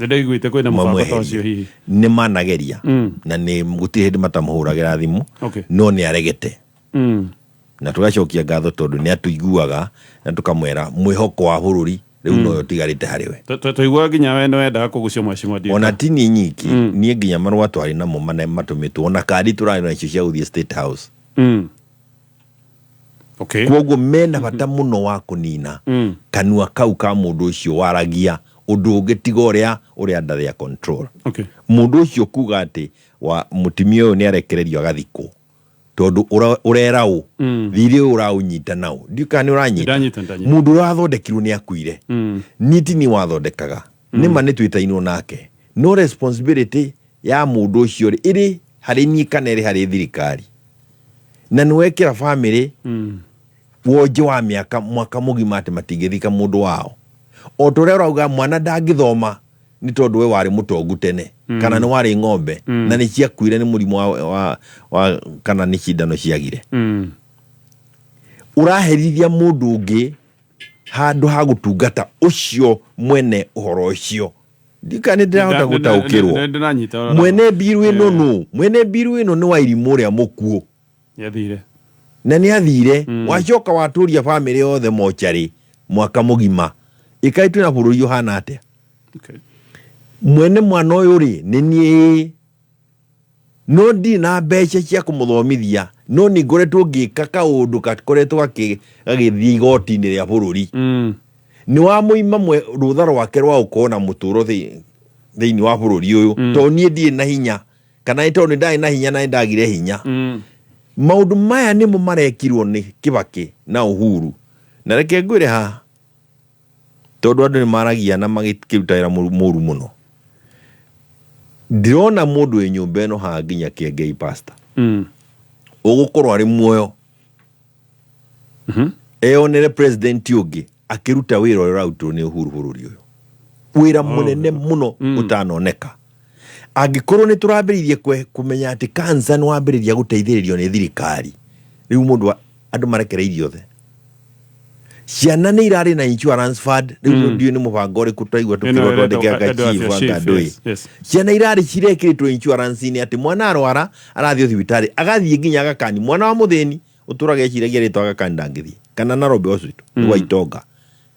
Nĩndaiguĩte kwĩna mũbango ta ũcio hihi. Nĩ manageria na nĩ gũtirĩ hĩndĩ matamũhũragĩra thimũ, no nĩ aregete, na tũgacokia ngatho tondũ nĩ atũiguaga na tũkamwĩra mwĩhoko wa bũrũri rĩu noyo ũtigarĩte harĩ we. Tũiguaga nginya we nĩwendaga kũgucio mheshimiwa Ndieka. Ona ti niĩ nyiki, niĩ nginya marũa twarĩ namo mane matũmĩtwo, ona kandi tũrarĩ nacio cia gũthiĩ State House. Koguo mena bata mũno wa kũnina kanua kau ka mũndũ ũcio waragia ũndũ ũngĩ tiga ũrĩa ũrĩa under their control. Mũndũ ũcio kuga atĩ wa mũtumia ũyũ nĩ arekererio agathikwo tondũ ũrera ũ thirĩ ũyũ ũraũnyita nao, ndiũ kana nĩ ũranyita. Ndanyita, ndanyita. Mũndũ ũrĩa wathondekirwo nĩ akuire. Niĩ ti niĩ wathondekaga, nĩma nĩ twĩtainwo nake, no responsibility ya mũndũ ũcio rĩ ĩrĩ harĩ niĩ kana ĩrĩ harĩ thirikari? Na nĩ wekĩra bamĩrĩ wonje wa mĩaka mwaka mũgima atĩ matingĩthika mũndũ wao, o ta ũrĩa ũrauga mwana ndangĩthoma nĩ tondũ we warĩ mũtongu tene, kana nĩ warĩ ng'ombe na nĩ ciakuire nĩ mũrimũ wa kana nĩ cindano ciagire. Ũraherithia mũndũ ũngĩ handũ ha gũtungata ũcio mwene ũhoro ũcio. Ndika nĩ ndĩrahota gũtaũkĩrwo. Ndĩranyita ũrĩa Mwene mbiru ĩno nũ? Mwene mbiru ĩno nĩ Wairimũ ũrĩa mũkuũ. Nĩathire. Na nĩ athire. Wacoka watũria bamĩrĩ yothe mocarĩ mwaka mũgima, ĩkaĩ twĩna bũrũri ũhana atĩa? Mwene mwana ũyũ rĩ nĩ niĩ, no ndirĩ na mbeca cia kũmũthomithia, no nĩ ngoretwo ngĩka kaũndũ gakoretwo gagĩthiĩ igoti-inĩ rĩa bũrũri. Nĩ wamũima rũtha rwake rwa gũkorwo na mũtũro thĩinĩ wa bũrũri ũyũ, tondũ niĩ ndirĩ na hinya, kana nĩ tondũ nĩ ndarĩ na hinya na nĩ ndagire hinya. Maũndũ maya nĩmo marekirwo nĩ Kibaki na Uhuru. Na reke ngwĩre haha, Tondũ andũ nĩ maragia na magĩkĩruta wĩra mũru mũno. Ndĩrona mũndũ wĩ nyũmba ĩno haha nginya Kĩengei pastor. Ũgũkorwo arĩ muoyo. Eyonere president ũngĩ akĩruta wĩra ũrĩa ũrarutirwo nĩ Uhuru bũrũri ũyũ. Wĩra mũnene mũno ũtanoneka. Angĩkorwo nĩ tũrambĩrĩirie kũmenya atĩ cancer nĩ wambĩrĩria gũteithĩrĩrio nĩ thirikari, rĩu mũndũ andũ marekereirio othe. Ciana nĩ irarĩ na insurance fund, rĩu ndiũĩ nĩ mũbango ũrĩkũ twaigua Ĩno tũkĩrwo ĩretwo twandĩke anga andũ a chief anga SHIF, ndũĩ. yes. Ciana irarĩ cirekĩrĩtwo insurance-inĩ atĩ mwana arwara arathiĩ thibitarĩ agathiĩ nginya Aga Khan, mwana wa mũthĩni ũtũraga eciragia rĩtwa Aga Khan ndangĩthiĩ kana Nairobi Hospital nĩ gwa itonga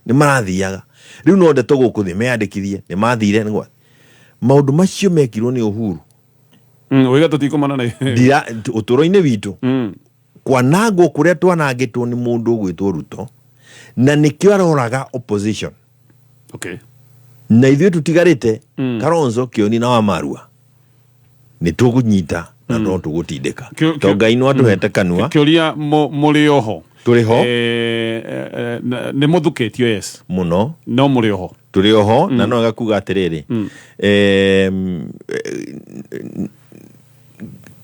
nĩ marathiaga. Rĩu no ndeto gũkũ thĩ meyandĩkithie nĩ mathire nĩ gwa maũndũ macio mekirwo nĩ Uhuru. Ũiga tũtikumana na Ndira ũtũũro-inĩ witũ kwanangwo kũrĩa twanangĩtwo nĩ mũndũ ũgwĩtwo Ruto na nĩkĩo aroraga opposition. Na ithuĩ tũtigarĩte Kalonzo, Kĩoni na Wamarua nĩ tũkũnyita na no tũgũtindĩka to Ngai nĩ atũhete kanua. Kĩũria mũrĩ oho? Tũrĩ ho. Nĩ mũthukĩtio, yes. Mũno. No mũrĩ oho? Tũrĩ oho na no wega kuga atĩrĩrĩ,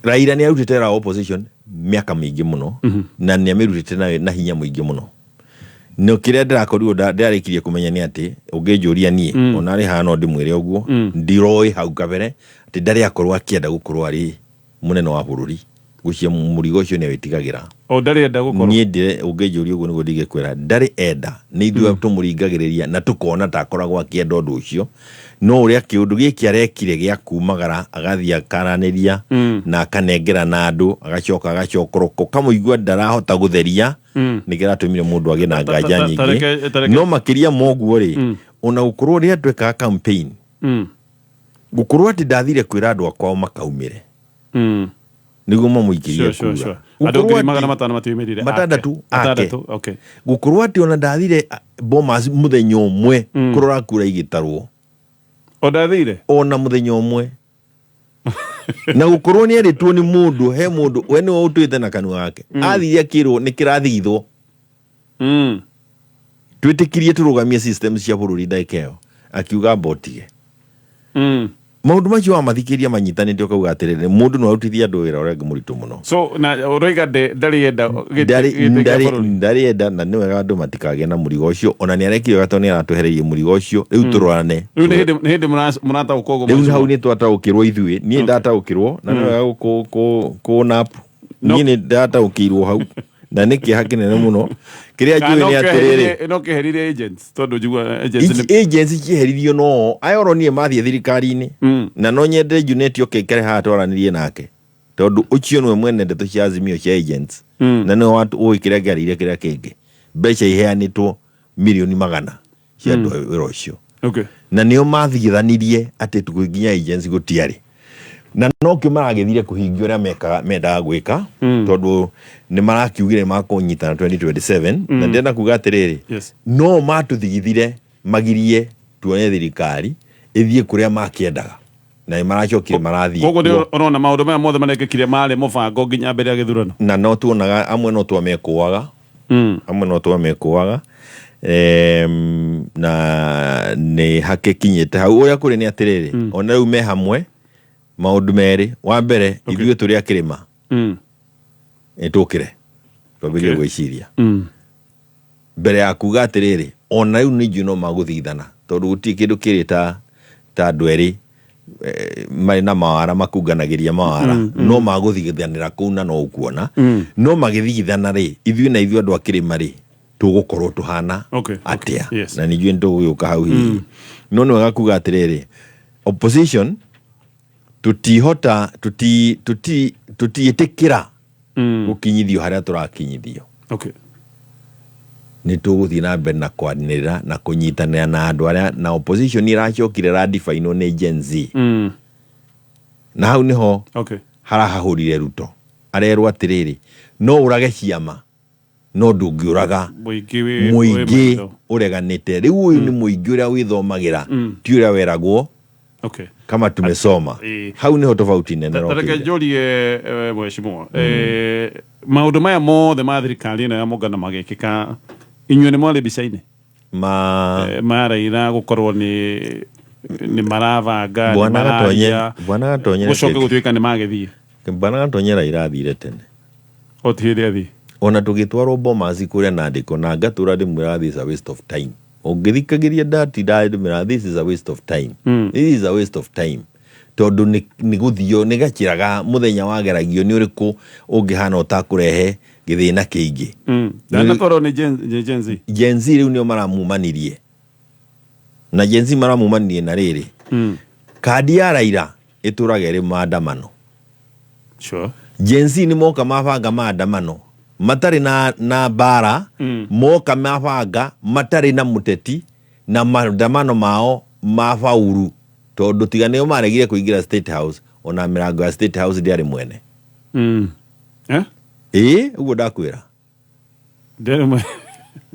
Raila nĩ arutĩte ra opposition mĩaka mĩingĩ mũno na nĩ amĩrutĩte na hinya mũingĩ mũno. No kĩrĩa ndĩrakorirwo ndĩrarĩkirie kũmenya nĩ atĩ ũngĩnjũria niĩ ona arĩ haha no ndĩmwĩre ũguo ndiroĩ hau kabere atĩ ndarĩ akorwo akĩenda gũkorwo arĩ mũnene wa bũrũri. Gũcia mũrigo ũcio nĩ awĩtigagĩra. O ndarĩ enda gũkorwo. Niĩ ndire ũngĩnjũria ũguo nĩguo ndingĩkwĩra ndarĩ enda nĩ ithuĩ tũmũringagĩrĩria na tũkona ta akoragwo akĩenda ũndũ ũcio no ũrĩa kĩũndũ gĩkĩ arekire gĩa kumagara agathiĩ akaranĩria na akanengera na andũ agacoka agacokoroka ũkamũigua ndarahota gũtheria nĩ kĩratũmire mũndũ agĩe na nganja nyingĩ. No makĩria ma ũguo rĩ, ona gũkorwo rĩrĩa twekaga campaign gũkorwo atĩ ndathire kwĩra andũ akwao makaumĩre nĩguo mamũikĩrie kura. Andũ Gũkorwo ngiri atĩ- 500 matiumĩrire. Matandatũ ake. Matandatũ, okay. Gũkorwo atĩ ona ndathire Bomas mũthenya ũmwe kũrora kura igĩtarwo. O ndathire? Ona mũthenya ũmwe. Na gũkorwo nĩ erĩtwo nĩ mũndũ, he mũndũ, we nĩwe ũtwĩte na kanua gake. Athire akĩrwo nĩ kĩrathigithwo. Twĩtĩkirie tũrũgamie systems cia bũrũri ndagĩka ĩyo. Akiuga amba ũtige. Maũndũ macio wamathikĩria manyitanĩte ũkauga atĩrĩrĩ, mũndũ no arutithie andũ wĩra ũrĩa ũngĩ mũritũ mũno. So na ũroiga ndarĩ enda gĩtĩ kĩa bũrũri. Ndarĩ enda na nĩ wega andũ matikagĩe na mũrigo ũcio ona nĩ arekire wega tondũ nĩ aratwehereirie mũrigo ũcio rĩu tũrorane. Rĩu nĩ hĩndĩ nĩ hĩndĩ mũrataũkwo ũguo Rĩu mheshimiwa. hau nĩ twataũkĩrwo ithuĩ, niĩ ndataũkĩrwo na nĩ wega kũnap niĩ nĩ ndataũkĩirwo hau na nĩ kĩeha kĩnene mũno. Kĩrĩa Kana njũĩ nĩ atĩrĩrĩ, no kĩheririe agents tondũ njiguaga agents Ici agents cieheririo no aya oronire mathiĩ thirikari-inĩ na no nyende Junet oke aikare haha twaranĩrie nake tondũ ũcio nĩwe mwene ndeto cia Azimio cia agents na nĩwe ũĩ kĩrĩa kĩarĩire kĩrĩa kĩngĩ mbeca iheanĩtwo mirioni magana cia andũ a wĩra ũcio na nĩo mathigithanirie atĩ nginya agents gũtiarĩ na nokĩo maragĩthire kũhingia ũrĩa mekaga mendaga gwĩka tondũ nĩ marakiugire makũnyitana 2027 na ndĩrenda kuga atĩrĩrĩ no matũthigithire magirie tuone thirikari ĩthiĩ kũrĩa makĩendaga na nĩ maracokire marathiĩ Koguo nĩ kuo. ũrona maũndũ maya mothe marekĩkire marĩ mũbango nginya mbere ya gĩthurano. Na no tuonaga amwe no twamekũaga amwe no twamekũaga na nĩ hakĩkinyĩte hau ũrĩa kũrĩ nĩ atĩrĩrĩ ona rĩu me hamwe maũndũ merĩ wa mbere ithuĩ tũrĩ a kĩrĩma nĩ tũkĩre twambĩrĩrie gwĩciria mbere ya kuga atĩrĩrĩ ona rĩu nĩ njũĩ no magũthigithana tondũ gũtirĩ kĩndũ kĩrĩ ta ta andũ erĩ marĩ na mawara makunganagĩria mawara no magũthigithanĩra kũu na no ũkuona no magĩthigithana rĩ ithuĩ na ithuĩ andũ a kĩrĩma rĩ tũgũkorwo tũhana atĩa na nĩ njũĩ nĩ tũgũgĩũka hau hihi no nĩ wega kuga atĩrĩrĩ opposition tũtihota tũtiĩtĩkĩra gũkinyithio harĩa tũrakinyithio nĩ tũgũthiĩ na mbere na kwanĩrĩra na kũnyitanĩra na andũ arĩa na opposition ĩracokire ĩradifainwo nĩ Gen Z na hau nĩho harahahũrire Ruto arerwo atĩrĩrĩ no ũrage ciama no ndũngĩũraga Mũingĩ wĩ mũingĩ maitho. ũreganĩte rĩu ũyũ nĩ mũingĩ ũrĩa wĩthomagĩra ti ũrĩa weragwo kama tumesoma hau nĩho tofauti nene Tareke ĩrokĩire. njũrie mheshimiwa maũndũ maya mothe ma thirikari ĩno ya mũngano magĩkĩka inyuĩ nĩ mwarĩ mbica-inĩ? Ma ma Raila gũkorwo nĩ marabanga nĩ Bwana Gatonye mararia Bwana Gatonye gũcoke gũtuĩka nĩ magĩthiĩ. Bwana Gatonye Raila athire tene. O ti hĩndĩ athiĩ. Ona tũgĩtwarwo Bomas kũrĩa Nandĩko na ngatũra ndĩmwĩra this is a waste of time. Ũngĩthikagĩria ndatinda ndĩmwĩra this is a waste of time. This is a waste of time. Tondũ nĩ gũthio nĩ gakĩraga mũthenya wageragio nĩ ũrĩkũ ũngĩhana ũtakũrehe gĩthĩna kĩingĩ. Ndanakorwo nĩ Gen Z. Gen Z rĩu nĩo maramumanirie. Na Gen Z maramumanirie na rĩrĩ. Kandi ya Raila ĩtũraga ĩrĩ maandamano. Sure. Gen Z nĩ moka mabanga maandamano matarĩ na mbara. Moka mabanga matarĩ na mũteti na maandamano mao mabauru tondũ tiga nĩo maregire kũingĩra State House, ona mĩrango ya State House ndĩarĩ mwene. Eh? Ĩĩ, ũguo ndakwĩra. Ndĩarĩ mwene.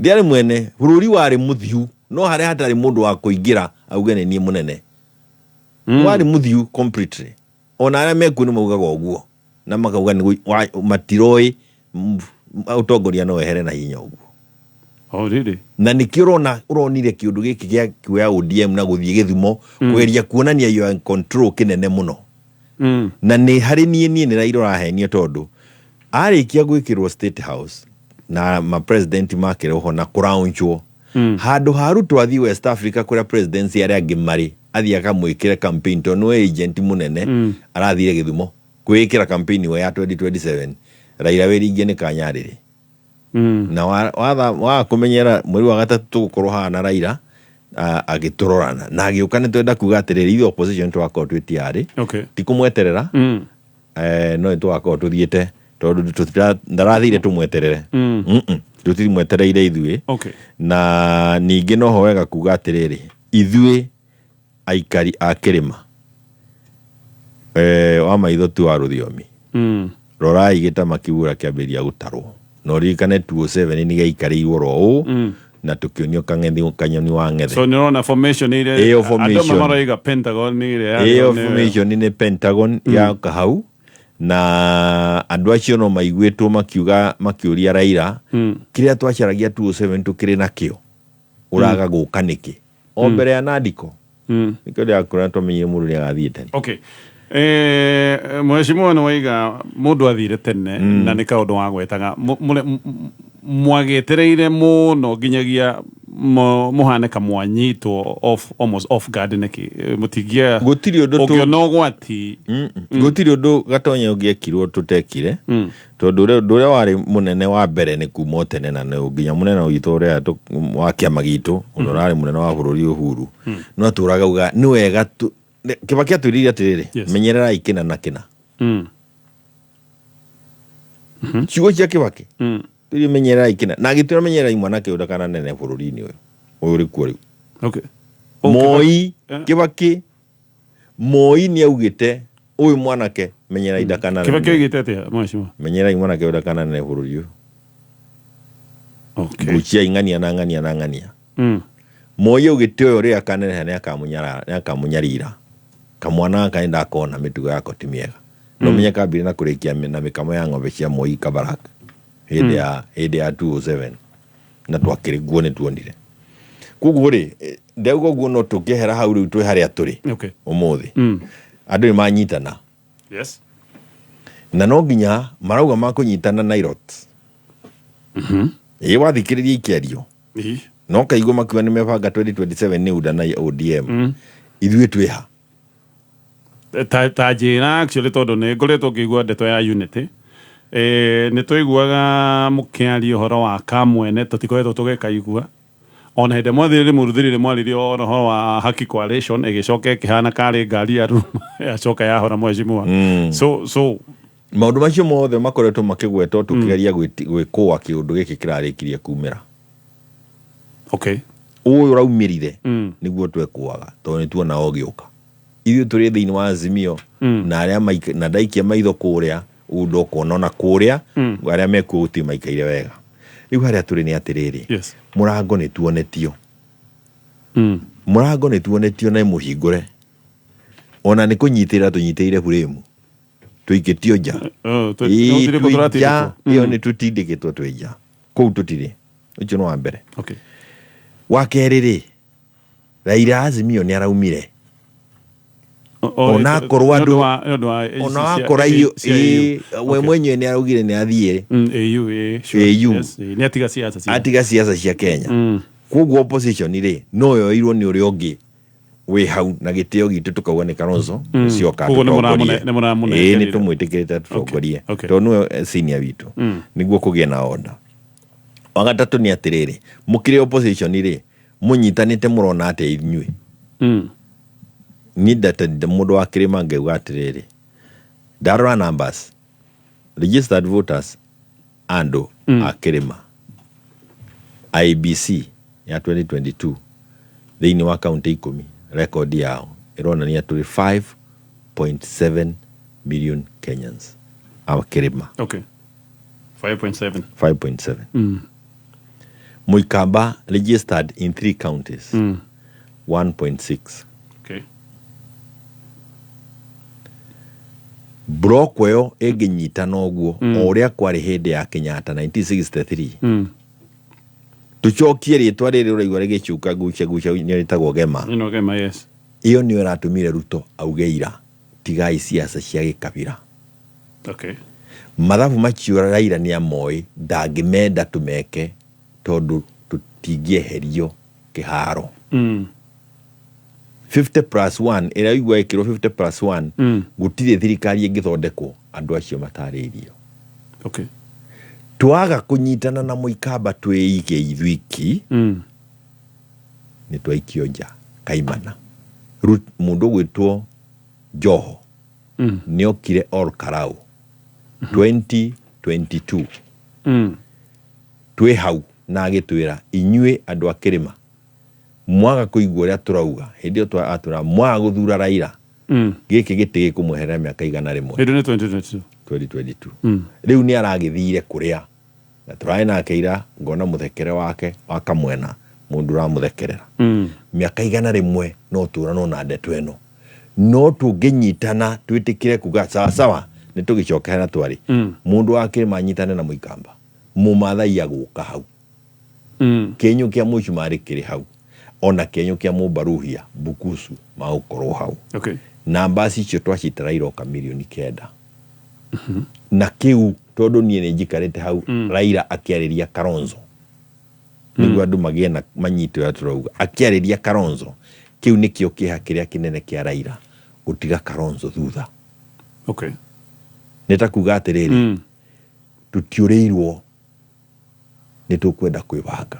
Ndĩarĩ mwene. Bũrũri warĩ mũthiu no harĩa hatarĩ mũndũ wa kũingĩra auge nĩ niĩ mũnene. Warĩ mũthiu completely. Ona arĩa mekuo nĩ maugaga ũguo na makauga matiroĩ ũtongoria no wehere na hinya ũguo. Oh, really? Na nĩkĩo ũrona ũronire kĩũndũ gĩkĩ gĩa kuoya ODM na gũthiĩ Gĩthumo kũgeria kuonania you are in control kĩnene mũno. Na nĩ harĩ niĩ nĩ Raila ũrahenio tondũ arĩkia gwĩkĩrwo State House na ma president makĩrĩ ho na kũraunchwo. Handũ ha Ruto athiĩ West Africa kũrĩa presidency arĩa angĩ marĩ athiĩ akamwĩkĩre campaign tondũ nĩwe agent mũnene. Arathire Gĩthumo kwĩĩkĩra campaign we ya 2027 Raila wĩringie nĩ kanyarĩrĩ. Na wa kũmenyera mweri wa gatatũ tũgũkorwo haha na Raila agĩtũrorana na agĩũka nĩ twenda kuga atĩrĩrĩ ithuĩ opposition tũgakorwo twĩ tiarĩ. Ti kũmweterera. No nĩ tũgakorwo tũthiĩte tondũ ndarathire tũmweterere. Tũtimwetereire ithuĩ. Na ningĩ noho wega kuga atĩrĩrĩ ithuĩ aikari a kĩrĩma wa maitho ti wa rũthiomi. Rorai gĩtama kĩu ũrĩa kĩambĩrĩria gũtarwo na ũririkane 207 nĩ gĩaikarĩirwo ro ũũ na tũkĩonio kanyoni wa ng'ethe. So nĩ ũrona formation ĩrĩa Ĩyo andũ formation. maroiga Pentagon ĩrĩa ĩyo formation nĩ Pentagon ya kahau na andũ acio no maiguĩtwo makiuga makĩũria Raila kĩrĩa twacaragia 207 tũkĩrĩ nakĩo ũraga gũka nĩkĩ o mbere ya Nandiko. Nĩkĩo ndĩrakũra twamenyire mũndũ nĩ agathiĩ tene. Okay. Mheshimiwa nĩ waiga mũndũ athire tene na nĩ kaũndũ wagwetaga mwagĩetereire mũno nginyagia mũhane ka mwanyitwo off, almost off guard nĩkĩ mũtingia gũtirĩ ũndũ ũngĩona ũgwati. Gũtirĩ ũndũ Gatonye ũngĩekirwo tũtekire tondũ ũndũ ũrĩa warĩ mũnene wa mbere nĩ kuma o tene na nĩ nginya mũnene witũ ũrĩa wa kĩama gitũ ũrĩa ũrarĩ mũnene wa bũrũri Uhuru no atũraga uga nĩ wega Kibaki atwĩrire atĩrĩrĩ menyererai kĩna na kĩna. Ciugo cia Kibaki twĩrire menyererai kĩna na agĩtwĩra menyererai mwanake ũyũ ndakananene bũrũri-inĩ ũyũ ũrĩ kuo rĩu. Moi Kibaki Moi nĩ augĩte ũyũ mwanake menyererai ndakananene. Kibaki augĩte atĩa mheshimiwa? Menyererai mwanake ũyũ ndakananene bũrũri ũyũ. Ngucia ing'ania na ng'ania na ng'ania. Moi augĩte ũyũ rĩrĩa akaneneha nĩ akamũnyarira. Kamwana gaka nĩ ndakona mĩtugo yako ti mĩega. No menye kambire na kũrĩkia na mĩkamo ya ng'ombe cia Moi Kabarak hĩndĩ ya 207 na twakĩrĩ nguo nĩ tuonire. Koguo rĩ ndauga ũguo no tũngĩehera hau rĩu twĩ harĩa tũrĩ ũmũthĩ. Andũ nĩ manyitana. Yes. Na no nginya marauga makũnyitana na Irot. Ĩĩ wathikĩrĩria ikĩario. No kaigua makiuga nĩ mebanga 2027 nĩ UDA na ODM. Ithuĩ twĩ ha? Ta njĩra actually tondũ nĩ ngoretwo ngĩigua ndeto ya unity. Nĩ twaiguaga mũkĩaria ũhoro wa kamwene tũtikoretwo tũgĩkaigua. Ona hĩndĩ mwathire mũrũthĩrire mwaririe ũhoro wa haki coalition ĩgĩcoka ĩkĩhana karĩ ngari ya ruma yacoka yahora mheshimiwa. So maũndũ macio mothe makoretwo makĩgwetwo tũkĩgeria gwĩkũa kĩũndũ gĩkĩ kĩrarĩkirie kumĩra. Okay. Ũyũ ũraumĩrire nĩguo twekũaga tondũ nĩ tuona ũgĩũka. Ithuĩ tũrĩ thĩinĩ wa Azimio na arĩa na ndaikia maitho kũrĩa ũndũ ũkuona ona kũrĩa arĩa mekuo gũtirĩ maikaire wega. Rĩu harĩa tũrĩ nĩ atĩrĩrĩ. Mũrango nĩ tuonetio. Mũrango nĩ tuonetio na mũhingũre. Ona nĩ kũnyitĩrĩra tũnyitĩrĩire buremu. Tũikĩtio nja. Ĩyo nĩ tũtindĩkĩtwo twĩ nja. Kũu tũtirĩ. Ũcio nĩ wa mbere. Okay. Wa kerĩ rĩ, Raila Azimio nĩ araumire. Ona akorwo andũ ona wakora ĩ we mwenyewe nĩ araugire nĩ athiĩ AU, sure. AU. Yes, nĩ atiga siasa cia atiga siasa cia Kenya. Koguo opposition rĩ no yoirwo nĩ ũrĩa ũngĩ wĩ hau na gĩtĩo gitũ tũkauga nĩ Kalonzo Musyoka. Koguo nĩ atũtongorie. nĩ mũramũnengerire. Ĩĩ, nĩ tũmwĩtĩkĩrĩte atũtongorie Okay. tondũ nĩwe senior witũ nĩguo kũgĩe na order. Wa gatatũ nĩ atĩrĩrĩ, mũkĩrĩ opposition rĩ, mũnyitanĩte mũrona atĩa inyuĩ? Niĩ ndate mũndũ wa kĩrĩma ngauga atĩrĩrĩ, ndarora numbers, registered voters andũ a kĩrĩma IEBC ya 2022 thĩinĩ wa kaunti 10, record yao ĩronania tũrĩ 5.7 million Kenyans a kĩrĩma. Okay. 5.7. 5.7. Muikamba registered in 3 counties, 1.6. Okay. Block ĩyo ĩngĩnyitana ũguo o ũrĩa kwarĩ hĩndĩ ya Kenyatta 1963, tũcokie rĩtwa rĩrĩ ũraigua rĩgĩcuka guca guca nĩ rĩtagwo Gema. Ĩno Gema, yes. Ĩyo nĩyo ĩratũmire Ruto auge ira, tigai siasa cia gĩkabira. Okay. Mathabu macio Raila nĩ amoĩ, ndangĩmenda tũmeke tondũ tũtingĩeherio kĩharo. 50 plus 1 ĩrĩa ũigua ĩkĩrwo 50 plus 1, gũtirĩ thirikari ĩngĩthondekwo andũ acio matarĩirio. Okay. Twaga kũnyitana na Mũikamba twĩige ithuiki, nĩ twaikio nja kaimana. Mũndũ ũgwĩtwo Joho nĩ okire Ol Kalou 2022, twĩ hau na agĩtwĩra, inyuĩ andũ a kĩrĩma mwaga kũigua ũrĩa tũrauga hĩndĩ ĩyo atwĩra mwaga gũthura Raila, gĩkĩ gĩtĩ gĩkũmweherera mĩaka 100. Hĩndĩ nĩ 2022. 2022. Rĩu nĩ aragĩthire kũrĩa na tũrarĩ nake ira, ngona mũthekere wake wa kamwena mũndũ ũramũthekerera. Mĩaka 100 no tũranwo na ndeto ĩno, no tũngĩnyitana twĩtĩkĩre kuga sawa sawa nĩ tũgĩcoke na twarĩ mũndũ wa kĩrĩma anyitane na Mũikamba, mũmathai agũka hau, kĩenyũ kĩa mũcumarĩ kĩrĩ hau, ona kĩenyũ kĩa mũmbaruhia Bukusu magũkorwo hau. Okay. Namba icio twacitara iroka mirioni 9 na kĩu tondũ niĩ nĩ njikarĩte hau Raila akĩarĩria Kalonzo nĩguo andũ magĩe na manyite ũrĩa tũrauga, akĩarĩria Kalonzo, kĩu nĩkĩo kĩeha kĩrĩa kĩnene kĩa Raila gũtiga Kalonzo thutha. Okay. Nĩ ta kuga atĩrĩrĩ, tũtiũrĩirwo, nĩ tũkwenda kwĩbanga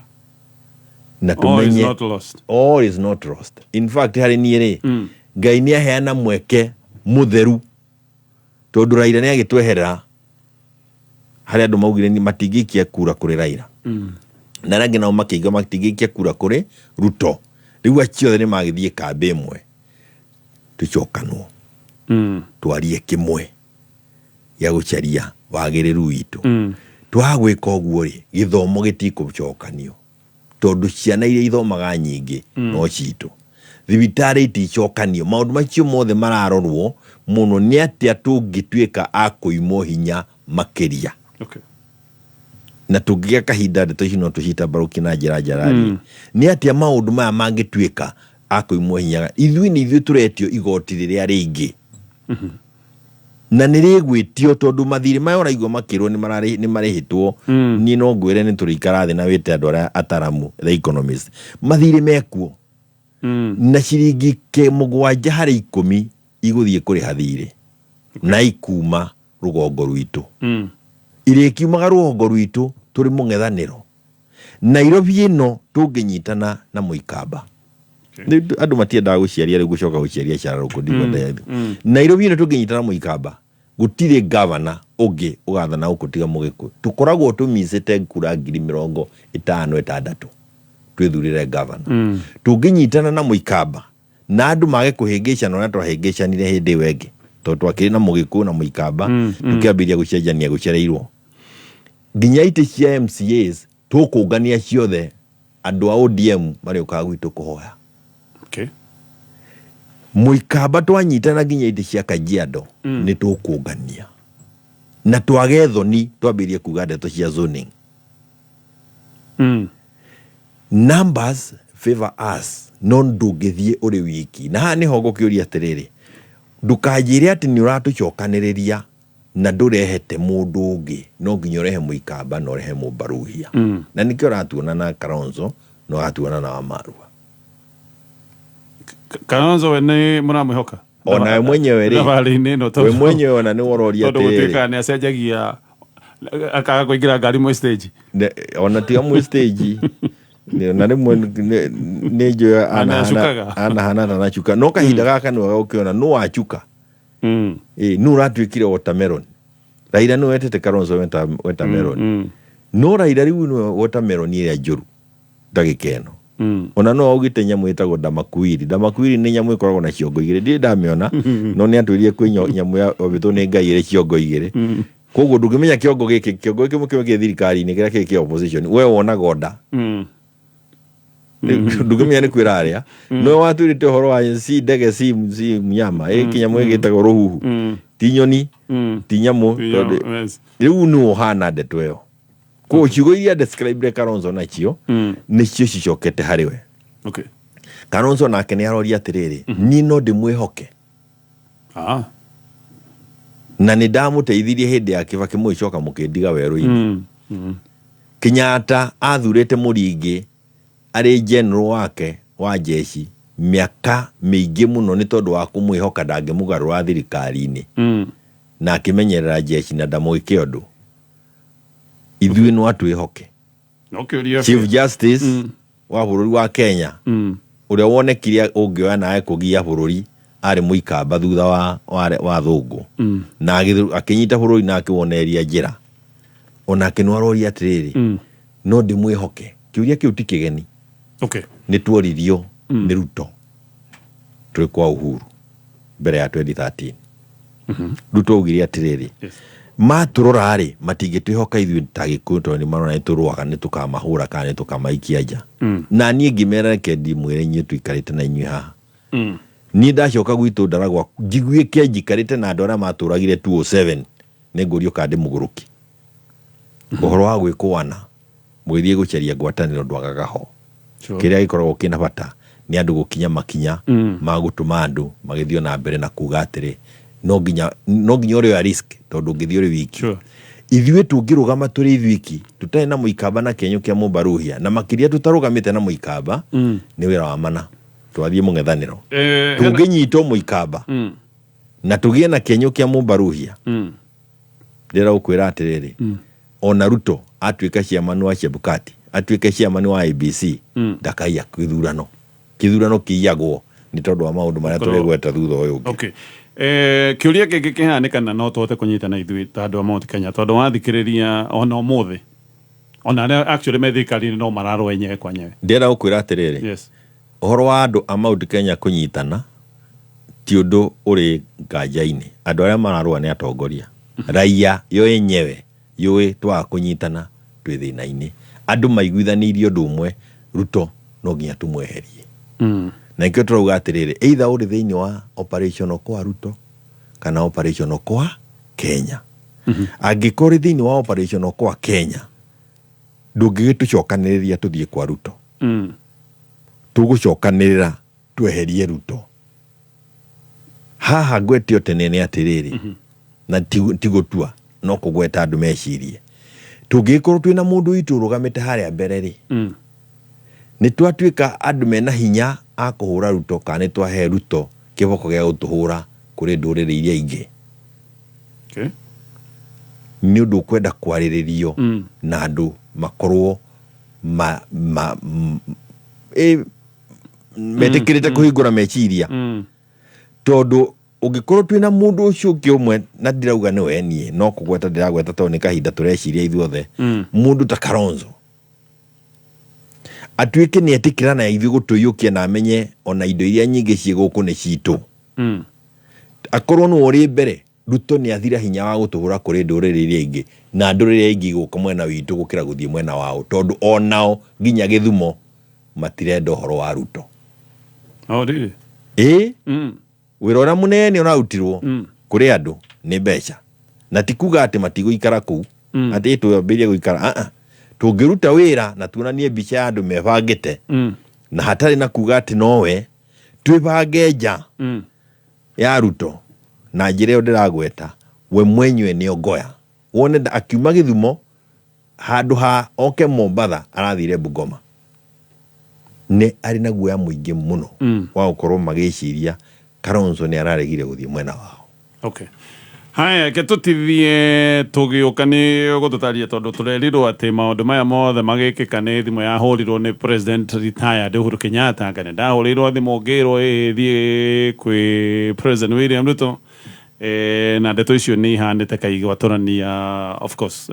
na All is tũmenye not lost. All is not lost. In fact, harĩ niĩ rĩ, Ngai nĩ aheana mweke mũtheru tondũ Raila nĩ agĩtweherera harĩa andũ maugire matingĩikia kura kũrĩ Raila, na arĩa angĩ nao makĩiga matingĩikia kura kũrĩ Ruto. Rĩu acio othe nĩ magĩthiĩ kambĩ ĩmwe, tũcokanwo twarie kĩmwe gĩa gũcaria wagĩrĩru witũ. Twaga gwĩka ũguo rĩ, gĩthomo gĩtikũcokanio tondũ ciana iria ithomaga nyingĩ no citũ, thibitarĩ iticokanio, maũndũ macio mothe mararorwo mũno nĩ atĩa tũngĩtuĩka a kũimwo hinya makĩria. Okay. Na tũngĩgĩa kahinda ndeto ici no tũcitambarũkie na njĩra njararie nĩ atĩa maũndũ maya mangĩtuĩka a kũimwo hinya. Ithuĩ nĩ ithuĩ tũretio igoti rĩrĩa rĩingĩ na nĩ rĩgwĩtio tondũ mathirĩ maya ũraigua makĩrwo nĩ marĩhĩtwo. Niĩ no ngwĩre nĩ tũrĩikara thĩ na wĩte andũ arĩa ataramu, the economist, mathirĩ mekuo na ciringi 7 harĩ 10 igũthiĩ kũrĩha thirĩ na ikuma rũgongo rwitũ, irĩkiumaga rũgongo rwitũ tũrĩ mũng'ethanĩro Nairobi ĩno tũngĩnyitana na Mũikamba. Rĩu andũ matiendaga gũciaria, rĩu gũcoka gũciaria cararũkũ ndikwenda. Nairobi ĩno tũngĩnyitana na Mũikamba, gũtirĩ gavana ũngĩ ũgathana gũkũ tiga Mũgĩkũyũ. Tũkoragwo tũmicĩte kura 56,000 twĩthurĩre gavana. Tũngĩnyitana na Mũikamba na andũ mage kũhĩngĩcana ũrĩa twahĩngĩcanire hĩndĩ ĩyo ĩngĩ, tondũ twakĩrĩ na Mũgĩkũyũ na Mũikamba, tũkĩambĩrĩria gũcenjania gũcereirwo nginya itĩ cia MCAs tũkũngania ciothe, andũ a ODM marĩũkaga gwitũ kũhoya. Okay. Mũikamba twanyitana nginya itĩ cia Kajiado nĩ tũkũngania na twage thoni twambĩrĩrie kuga ndeto cia zoning. Numbers favor us, no ndũngĩthiĩ ũrĩ wiki. Na haha nĩho ngũkĩũria atĩrĩrĩ, ndũkanjĩre atĩ nĩ ũratũcokanĩrĩria na ndũrehete mũndũ ũngĩ, no nginya ũrehe Mũikamba na ũrehe Mũmbaruhia. Na nĩkĩo ũratuona na Kalonzo na ũratuona na Wamarua. Kalonzo we nĩ mũramwĩhoka? Ona we mwenyewe rĩ, thabarĩ-inĩ ĩno, we mwenyewe ona nĩ ũroria tondũ atĩrĩrĩ, gũtuĩkaga nĩ acenjagia akaga kũingĩra ngari mwĩ stage. Ona tiga mwĩ stage, na rĩmwe nĩ njũĩ Anacukaga. anahana ta anacuka, no kahinda gaka nĩwe gũkĩona nũ wacuka. Ĩ nũ ũratuĩkire watermelon? Raila nĩwe wetete Kalonzo watermelon, no Raila rĩu nĩwe watermelon ĩrĩa njũru ndagĩka ĩno. Ona no augĩte nyamũ ĩtagwo ndamakuiri. Ndamakuiri nĩ nyamũ ĩkoragwo na ciongo igĩrĩ, ndirĩ ndamĩona, no nĩ atwĩrire kwĩ nyamũ yombĩtwo nĩ Ngai ĩrĩ ciongo igĩrĩ. Koguo ndũngĩmenya kĩongo gĩkĩ, kĩongo kĩmwe kĩmwe kĩ thirikari-inĩ, kĩrĩa kĩrĩ kĩa opposition, we wonaga onda. Ndũngĩmenya nĩ kwĩra arĩa no watwĩrĩte ũhoro wa si ndege si mnyama, ĩ kĩnyamũ gĩkĩ gĩtagwo rũhuhu, ti nyoni, ti nyamũ. Ti nyamũ, tondũ yes. Rĩu nĩ ũhana ndeto ĩyo, koguo ciugo iria describe Kalonzo nacio nĩcio cicokete harĩ we. Kalonzo nake nĩ aroria atĩrĩrĩ, niĩ no ndĩmwĩhoke? Na nĩ ndamũteithirie hĩndĩ ya Kibaki, mũgĩcoka mũkĩndiga werũ-inĩ. Kenyatta athurĩte Mũringĩ arĩ general wake wa jeshi mĩaka mĩingĩ mũno nĩ tondũ wa kũmwĩhoka ndangĩmũgarũra thirikari-inĩ, na akĩmenyerera jeshi na ndamwĩke ũndũ. Ithuĩ no atwĩhoke? No kĩũria. Chief Justice wa bũrũri wa Kenya ũrĩa wonekire ũngĩoya nawe kũgia bũrũri arĩ mũikamba thutha wa thũngũ, na akĩnyita bũrũri na akĩwoneria njĩra, onake no aroria atĩrĩrĩ, no ndĩmwĩhoke? Kĩũria kĩu ti kĩgeni. Nĩ tuoririo nĩ Ruto tũrĩ kwa Uhuru mbere ya 2013. Ruto augire atĩrĩrĩ, matũrora rĩ, matingĩtwĩhoka ithuĩ ta Gĩkũyũ tondũ nĩ marona nĩ tũrũaga, nĩ tũkamahũra kana nĩ tũkamaikia nja. Na niĩ ngĩmera, reke ndimwĩre inyuĩ tũikarĩte na inyuĩ haha, niĩ ndacoka gwitũ Ndaragwa njiguĩke njikarĩte na andũ arĩa matũragire 207, nĩ ngũrio kana ndĩ mũgũrũki. Ũhoro wa gwĩkũana mũgĩthiĩ gũcaria ngwatanĩro ndwagaga ho. Kĩrĩa gĩkoragwo kĩna bata nĩ andũ gũkinya makinya ma gũtũma andũ magĩthiĩ na mbere na kuga atĩrĩ, no nginya ũrĩoya risk tondũ ũngĩthiĩ ũrĩ wiki. Ithuĩ tũngĩrũgama tũrĩ ithuiki tũtarĩ na mũikamba na kĩenyũ kĩa mũmbaruhia, na makĩria tũtarũgamĩte na mũikamba, nĩ wĩra wa mana twathiĩ mũng'ethanĩro. Tũngĩnyitwo mũikamba na tũgĩe na kĩenyũ kĩa mũmbaruhia, ndĩrenda gũkwĩra atĩrĩrĩ, ona Ruto atuĩka chairman wa Chebukati, atuĩke chairman wa IEBC, ndakaiya kĩthurano. Kĩthurano kĩiyagwo nĩ tondũ wa maũndũ marĩa tũrĩgweta thutha ũyũ ũngĩ. Okay. Kĩũria kĩngĩ kĩhana kana no tũhote kũnyitana ithuĩ ta andũ a Mount Kenya, tondũ wathikĩrĩria ona ũmũthĩ, ona arĩa actually me thirikari-inĩ no mararũa enyewe kwa enyewe. Ndĩrenda gũkwĩra atĩrĩrĩ, ũhoro wa andũ a Mount Kenya kũnyitana ti ũndũ ũrĩ nganja-inĩ. Andũ arĩa mararũa nĩ atongoria. Raia yo yenyewe yũĩ twaga kũnyitana twĩ thĩna-inĩ. Andũ maiguithanĩirie ũndũ ũmwe, Ruto no nginya tũmweherie. Na nĩkĩo tũrauga atĩrĩrĩ, either ũrĩ thĩinĩ wa operation Okoa Ruto kana operation Okoa Kenya. Angĩkorwo ũrĩ thĩinĩ wa operation Okoa Kenya, ndũngĩgĩtũcokanĩrĩria tũthiĩ kwa Ruto. Tũgũcokanĩrĩra tweherie Ruto. Haha ngwete tene nĩ atĩrĩrĩ, na ti gũtua, no kũgweta andũ mecirie, tũngĩgĩkorwo twĩna mũndũ witũ ũrũgamĩte harĩa mbere rĩ, nĩ twatuĩka andũ mena hinya a kũhũra Ruto kana nĩ twahe Ruto kĩboko gĩa gũtũhũra kũrĩ ndũrĩrĩ iria ingĩ? Nĩ ũndũ ũkwenda kwarĩrĩrio na andũ makorwo metĩkĩrĩte kũhingũra meciria, tondũ ũngĩkorwo twĩna mũndũ ũcio ũngĩ ũmwe, na ndirauga nĩwe niĩ, no kũgweta ndĩragweta tondũ nĩ kahinda tũreciria ithuothe, mũndũ ta Kalonzo atuĩke nĩ etĩkĩra na ithuĩ gũtũiyũkia na amenye ona indo iria nyingĩ ciĩ gũkũ nĩ citũ, akorwo nĩwe ũrĩ mbere, Ruto nĩ athira hinya wa gũtũhũra kũrĩ ndũrĩrĩ iria ingĩ, na ndũrĩrĩ iria ingĩ igũka mwena witũ gũkĩra gũthiĩ mwena wao, tondũ onao nginya Gĩthumo matirenda ũhoro wa Ruto. Oh, really? Ĩĩ. Wĩra ũrĩa mũnene ũrarutirwo kũrĩ andũ nĩ mbeca, na ti kuga atĩ matigũikara kũu, atĩ twambĩrĩrie gũikara, ah, ah. Tũngĩruta wĩra na tuonanie mbica ya andũ mebangĩte na hatarĩ na kuga atĩ nowe, twĩbange nja ya Ruto na njĩra ĩyo ndĩragweta, we mwenyewe nĩ ongoya wone akiuma Gĩthumo handũ ha oke Mombatha arathire Bungoma, nĩ arĩ na guoya mũingĩ mũno wa gũkorwo magĩciria Kalonzo nĩ araregire gũthiĩ mwena wao. Okay. Haya, ke tũtithie tũgĩũka nĩ gũtũtaria tondũ tũrerirwo atĩ maũndũ maya mothe magĩkĩka nĩ thimũ yahũrirwo nĩ President retired Uhuru Kenyatta, kana ndahũrĩirwo thimũ ngĩrwo ĩthiĩ kwĩ President William Ruto, na ndeto icio nĩ ihanĩte kaigwatũrania, of course,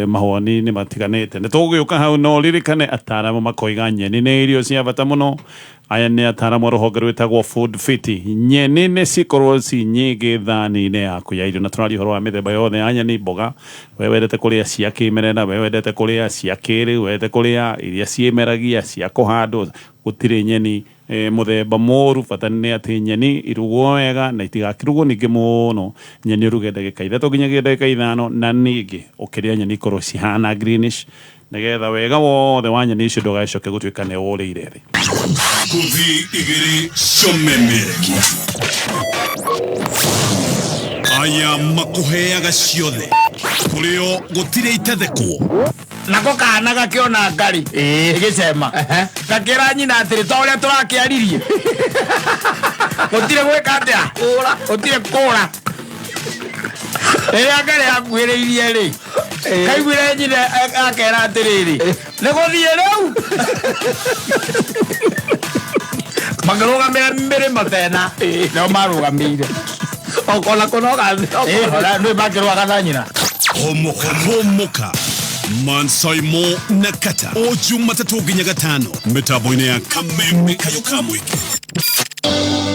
mawoni nĩ matiganĩte. Nĩ tũgũgĩũka hau, no ririkane ataramu makoiga nyeni nĩ irio cia bata mũno. Aya nĩ ataramu a rũhonge rwĩtagwo Food Fit. Nyeni nĩ cikorwo ci nyingĩ thani-inĩ yaku ya irio, na tũraria ũhoro wa mĩthemba yothe ya nyeni, mboga, we wendete kũrĩa cia kĩmerera, we wendete kũrĩa cia kĩrĩu, wendete kũrĩa iria ciĩmeragia, cia kũhandwo, gũtirĩ nyeni mũthemba mũru. Bata nĩ atĩ nyeni irugwo wega na itigakĩrugwo ningĩ mũno. Nyeni ũruge ndagĩka 3 nginyagia ndagĩka 5, na ningĩ ũkĩrĩa nyeni ikorwo cihana greenish, nĩgetha wega wothe wa nyeni icio ndũgacoke gũtuĩka nĩ ũrĩire thĩ. Ngũthi igĩrĩ ciomemerekia aya makũheaga ciothe, kũrĩo gũtirĩ itathekwo. Nako kana gakĩona ngari ĩgĩcema, gakĩra nyina atĩrĩ, ta ũrĩa tũrakĩaririe, gũtirĩ gwĩka atĩa, gũtirĩ kũra. Rĩrĩa ngari yakuhĩrĩirie rĩ, kaiguire nyina akera atĩrĩrĩ, nĩ gũthiĩ rĩu. Makĩrũgamĩra mĩrĩmo tena nĩo marũgamĩire okona kũnoga. Nĩ makĩrũaga na nyina. Homoka homoka Mansaimo na Kata, o Jumatatũ nginya Gatano, mĩtambo-inĩ ya Kameme Kayo ka Mũingĩ.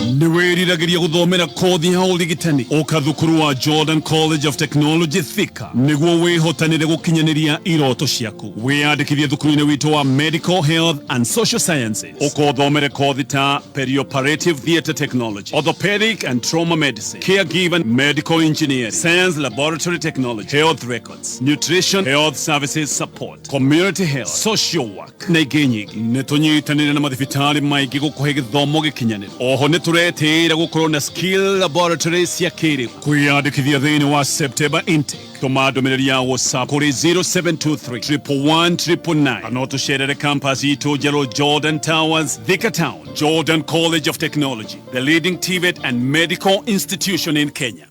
Nĩ wĩriragĩria gũthomera kothi ya ũrigitani, ũka thukuru wa Jordan College of Technology Thika nĩguo wĩhotanĩre gũkinyanĩria iroto ciaku. Wĩyandĩkithie thukuru-inĩ witũ wa Medical, Health and Social Sciences, ũkothomere kothi ta Perioperative Theatre Technology, Orthopedic and Trauma Medicine, Caregiver, Medical Engineering, Science Laboratory Technology, Health Records, Nutrition, Health Services Support, Community Health, Social Work na ingĩ nyingĩ. Nĩ tũnyitanĩire na mathibitarĩ maingĩ gũkũhe gĩthomo gĩkinyanĩru. Oho nĩ tũretĩĩra gũkorwo na skill laboratory cia kĩrĩu. Kwĩyandĩkithia thĩinĩ wa September intake, tũma ndũmĩrĩri ya WhatsApp kũrĩ 0723 111 999, kana tũcerere campus itũ njerũ, Jordan Towers, Thika Town. Jordan College of Technology, the leading TVET and medical institution in Kenya.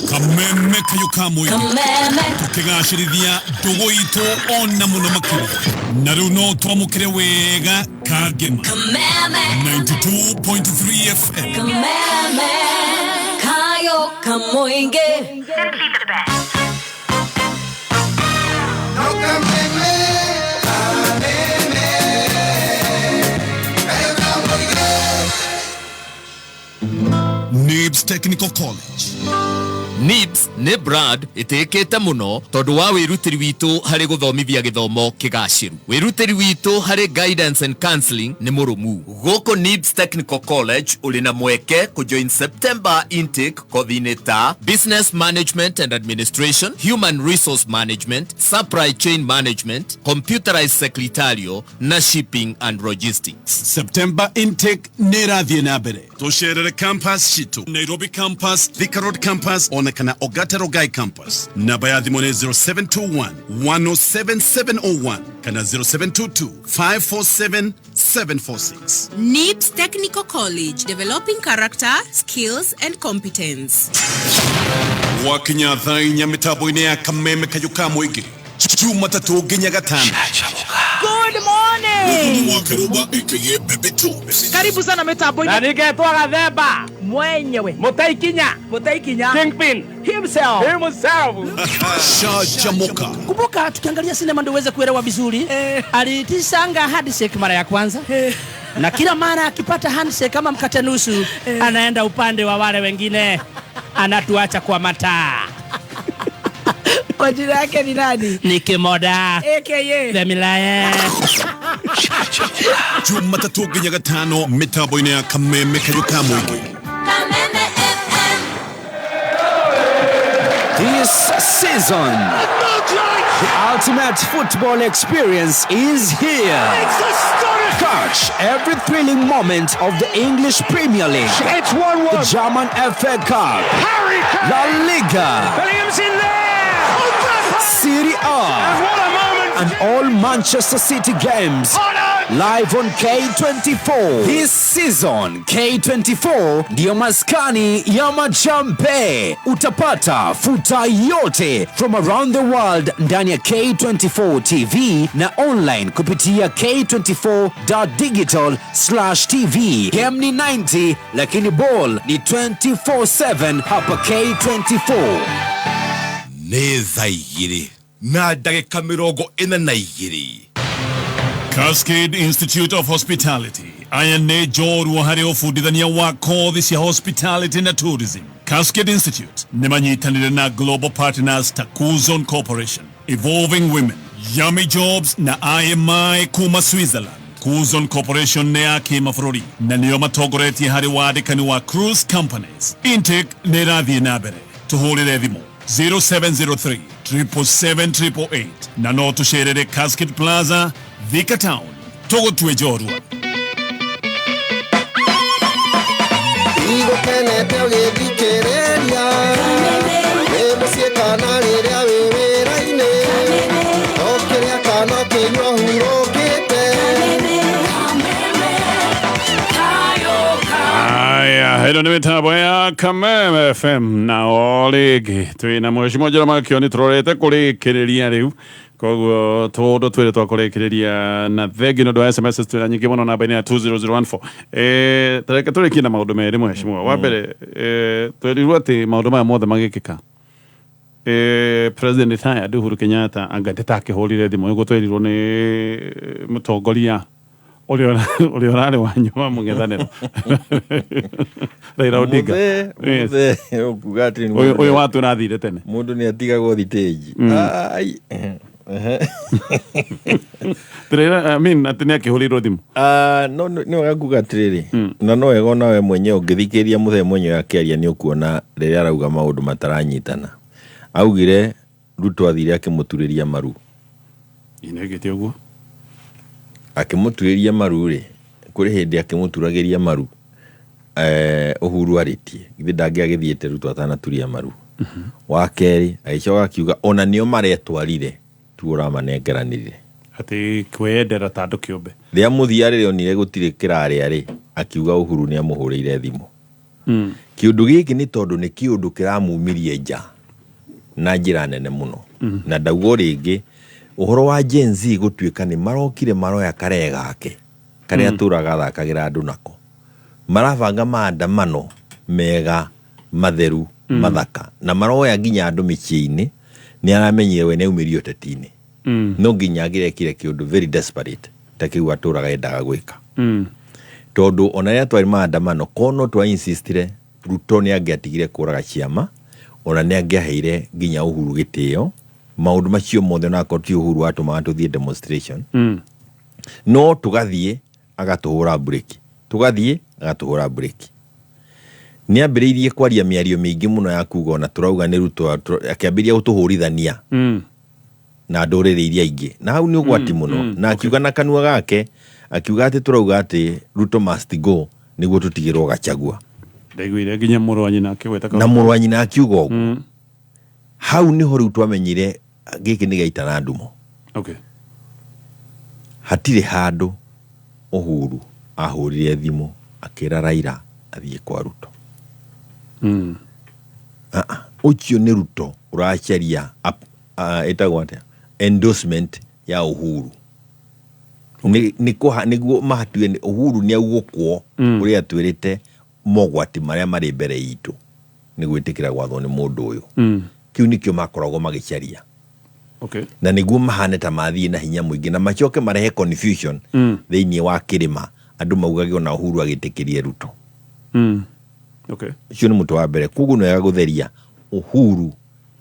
Kameme Kayo ka Mũingĩ. Kameme. Tũkĩgacĩrithia ndũgũ itũ ona mũno makĩria, na rĩu no twamũkĩre wega kangema. Kameme. 92.3 FM. Kameme Kayo Kamoinge. Simply the best. NIBS Technical College. NIBS nĩ brand ĩtĩkĩte mũno tondũ wa wĩrutĩri witũ harĩ gũthomithia gĩthomo kĩgacĩru. Wĩrutĩri witũ harĩ guidance and counseling nĩ mũrũmu. Gũkũ NIBS Technical College ũrĩ na mweke kũjoin September intake kothi-inĩ ta Business Management and Administration, Human Resource Management, Supply Chain Management, Computerized Secretarial na Shipping and Logistics. September intake nĩ ĩrathiĩ na mbere. Tũcerere campus citũ, Nairobi campus, Thika Road campus, ona kana Ogata Rongai campus. Namba ya thimũ nĩ 0721 107 701 kana 0722 547 746. NIBS Technical College, developing character, skills and competence. Gwakinya thaa 4 mĩtambo-inĩ ya Kameme Kayo ka Mũingĩ, Jumatatũ nginya Gatano. Good morning. Wa Karuba aka Bebe Tu. Karibu sana mitambo-inĩ. Na ningetwa Gathemba mwenyewe. Mutaikinya. Mutaikinya. Kingpin himself. Himself. Shajamoka. Kumbuka tukiangalia sinema ndio uweze kuelewa vizuri. Aliitishanga handshake mara ya kwanza. Na kila mara akipata handshake kama mkate nusu, anaenda upande wa wale wengine, anatuacha kwa mataa. Kwa jina yake ni nani? Nicky Moda. AKA The Milaye. Jumatatũ nginya Gatano mĩtambo-inĩ ya Kameme Kayo ka Mũingĩ. Kameme FM. This season, Modric! The ultimate football experience is here. It's astonishing! Catch every thrilling moment of the English Premier League. It's 1-1. The German FA Cup. Harry Kane. La Liga. Bellingham's in there! Oh, Serie A. And what a moment! And all Manchester City games. Live on K24. This season, K24 ndiyo maskani ya majambe. Utapata futa yote from around the world ndani ya K24 TV na online kupitia k24.digital/tv. Game ni 90 lakini ball ni 24/7 hapa K24. Nĩ thaa igĩrĩ na ndagĩka mĩrongo ĩna na igĩrĩ. Cascade Institute of Hospitality aya nĩ njorua harĩ ũbundithania wa kothi cia hospitality na tourism. Cascade Institute nĩ manyitanĩire na Global Partners Takuzon Corporation, Evolving Women, Yummy Jobs na IMI kuma Switzerland. Kuzon Corporation nĩ ya kĩmabũrũri na nĩo matongoretie harĩ wandĩkani wa cruise companies. Intake nĩ ĩrathiĩ na mbere. Tũhũrĩre thimũ 0703 777 na no tũcerere Cascade Plaza, Thika Town. Tũgũtue njorua. Igũkenete ũgĩthikĩrĩria wĩ mũciĩ kana rĩrĩa wĩ wĩra-inĩ ũkĩrĩa kana ũkĩnyua hurũkĩte. Aya, ĩno nĩ mĩtambo ya Kameme FM na o rĩngĩ twĩna mheshimiwa Jeremiah Kioni tũrorete kũrĩkĩrĩria rĩu, koguo tũndũ twĩrĩ twa kũrĩkĩrĩria na thengi nĩ ũndũ wa SMS twĩna nyingĩ mũno namba-inĩ ya 20014. Tareke tũrĩkie na maũndũ merĩ mheshimiwa. Wa mbere, twerirwo atĩ maũndũ maya mothe magĩkĩka, President retired Uhuru Kenyatta anga ndĩtakĩhũrire thimũ nĩguo twerirwo nĩ mũtongoria ũrĩa ũrarĩ wa nyuma mũng'ethanĩro Raila Odinga. Yes. Mũthee ũkuga atĩ Ũyũ watu ũrathire tene. Mũndũ nĩ atigagwo thitĩnji. Ai. Raila, I mean, atĩ nĩ akĩhũrĩirwo thimũ. Ah, no nĩ wega kuga atĩrĩrĩ, na no wega onawe mwenyewe ũngĩthikĩrĩria mũthee mwenyewe akĩaria nĩ ũkuona rĩrĩa arauga maũndũ mataranyitana. Augire Ruto athire akĩmũturĩria maru. Inegete ũguo. Akĩmũturĩria maru rĩ, kũrĩ hĩndĩ akĩmũturagĩria maru, Uhuru arĩtie githĩ ndangĩagĩthiĩte Ruto atanaturia maru. Wa kerĩ agĩcoka akiuga ona nĩo maretwarire tu ũramanengeranire atĩ kwĩyendera ta andũ kĩũmbe. Rĩrĩa mũthia rĩrĩa onire gũtirĩ kĩrarĩa rĩ, akiuga Uhuru nĩ amũhũrĩire thimũ. Kĩũndũ gĩkĩ nĩ tondũ nĩ kĩũndũ kĩramumirie nja na njĩra nene mũno. Na ndauga o rĩngĩ ũhoro wa Gen Z gũtuĩka nĩ marokire maroya karee gake karĩa atũraga athakagĩra andũ nako, marabanga maandamano mega matheru mathaka na maroya nginya andũ mĩciĩ-inĩ. Nĩ aramenyire we nĩ aumĩrio ũteti-inĩ, no nginya angĩrekire kĩũndũ very desperate ta kĩu atũraga endaga gwĩka. Tondũ ona rĩrĩa twarĩ maandamano kono twa insistire Ruto nĩ angĩatigire kũraga ciama, ona nĩ angĩaheire nginya Uhuru gĩtĩo. Maũndũ macio mothe onakorwo ti Uhuru watũmaga tũthiĩ demonstration, no tũgathiĩ agatũhũra breki, tũgathiĩ agatũhũra breki. Nĩ ambĩrĩirie kwaria mĩario mĩingĩ mũno ya kuga ona tũrauga nĩ Ruto, akĩambĩrĩria gũtũhũrithania na ndũrĩrĩ iria ingĩ, na hau nĩ ũgwati mũno. Na akiuga na kanua gake, akiuga atĩ tũrauga atĩ Ruto must go nĩguo tũtigĩrwo Gachagua. Ndaiguire nginya mũrũ wa nyina akĩgweta na mũrũ wa nyina akiuga ũguo. Hau nĩho rĩu twamenyire gĩkĩ nĩ gĩaita na ndumo. Hatirĩ handũ Uhuru ahũrire thimũ akĩra Raila athiĩ kwa Ruto. Ũcio nĩ Ruto ũracaria ĩtagwo atĩa, endorsement ya Uhuru. Nĩguo mahatue nĩ Uhuru nĩ augũkwo ũrĩa atwĩrĩte mogwati marĩa marĩ mbere itũ nĩ gwĩtĩkĩra gwathwo nĩ mũndũ ũyũ. Kĩu nĩkĩo makoragwo magĩcaria. Na nĩguo mahane ta mathiĩ na hinya mũingĩ na macoke marehe confusion thĩinĩ wa kĩrĩma, andũ maugage ona Uhuru agĩtĩkĩrie Ruto. Ũcio nĩ mũtwe wa mbere. Koguo nĩ wega gũtheria Uhuru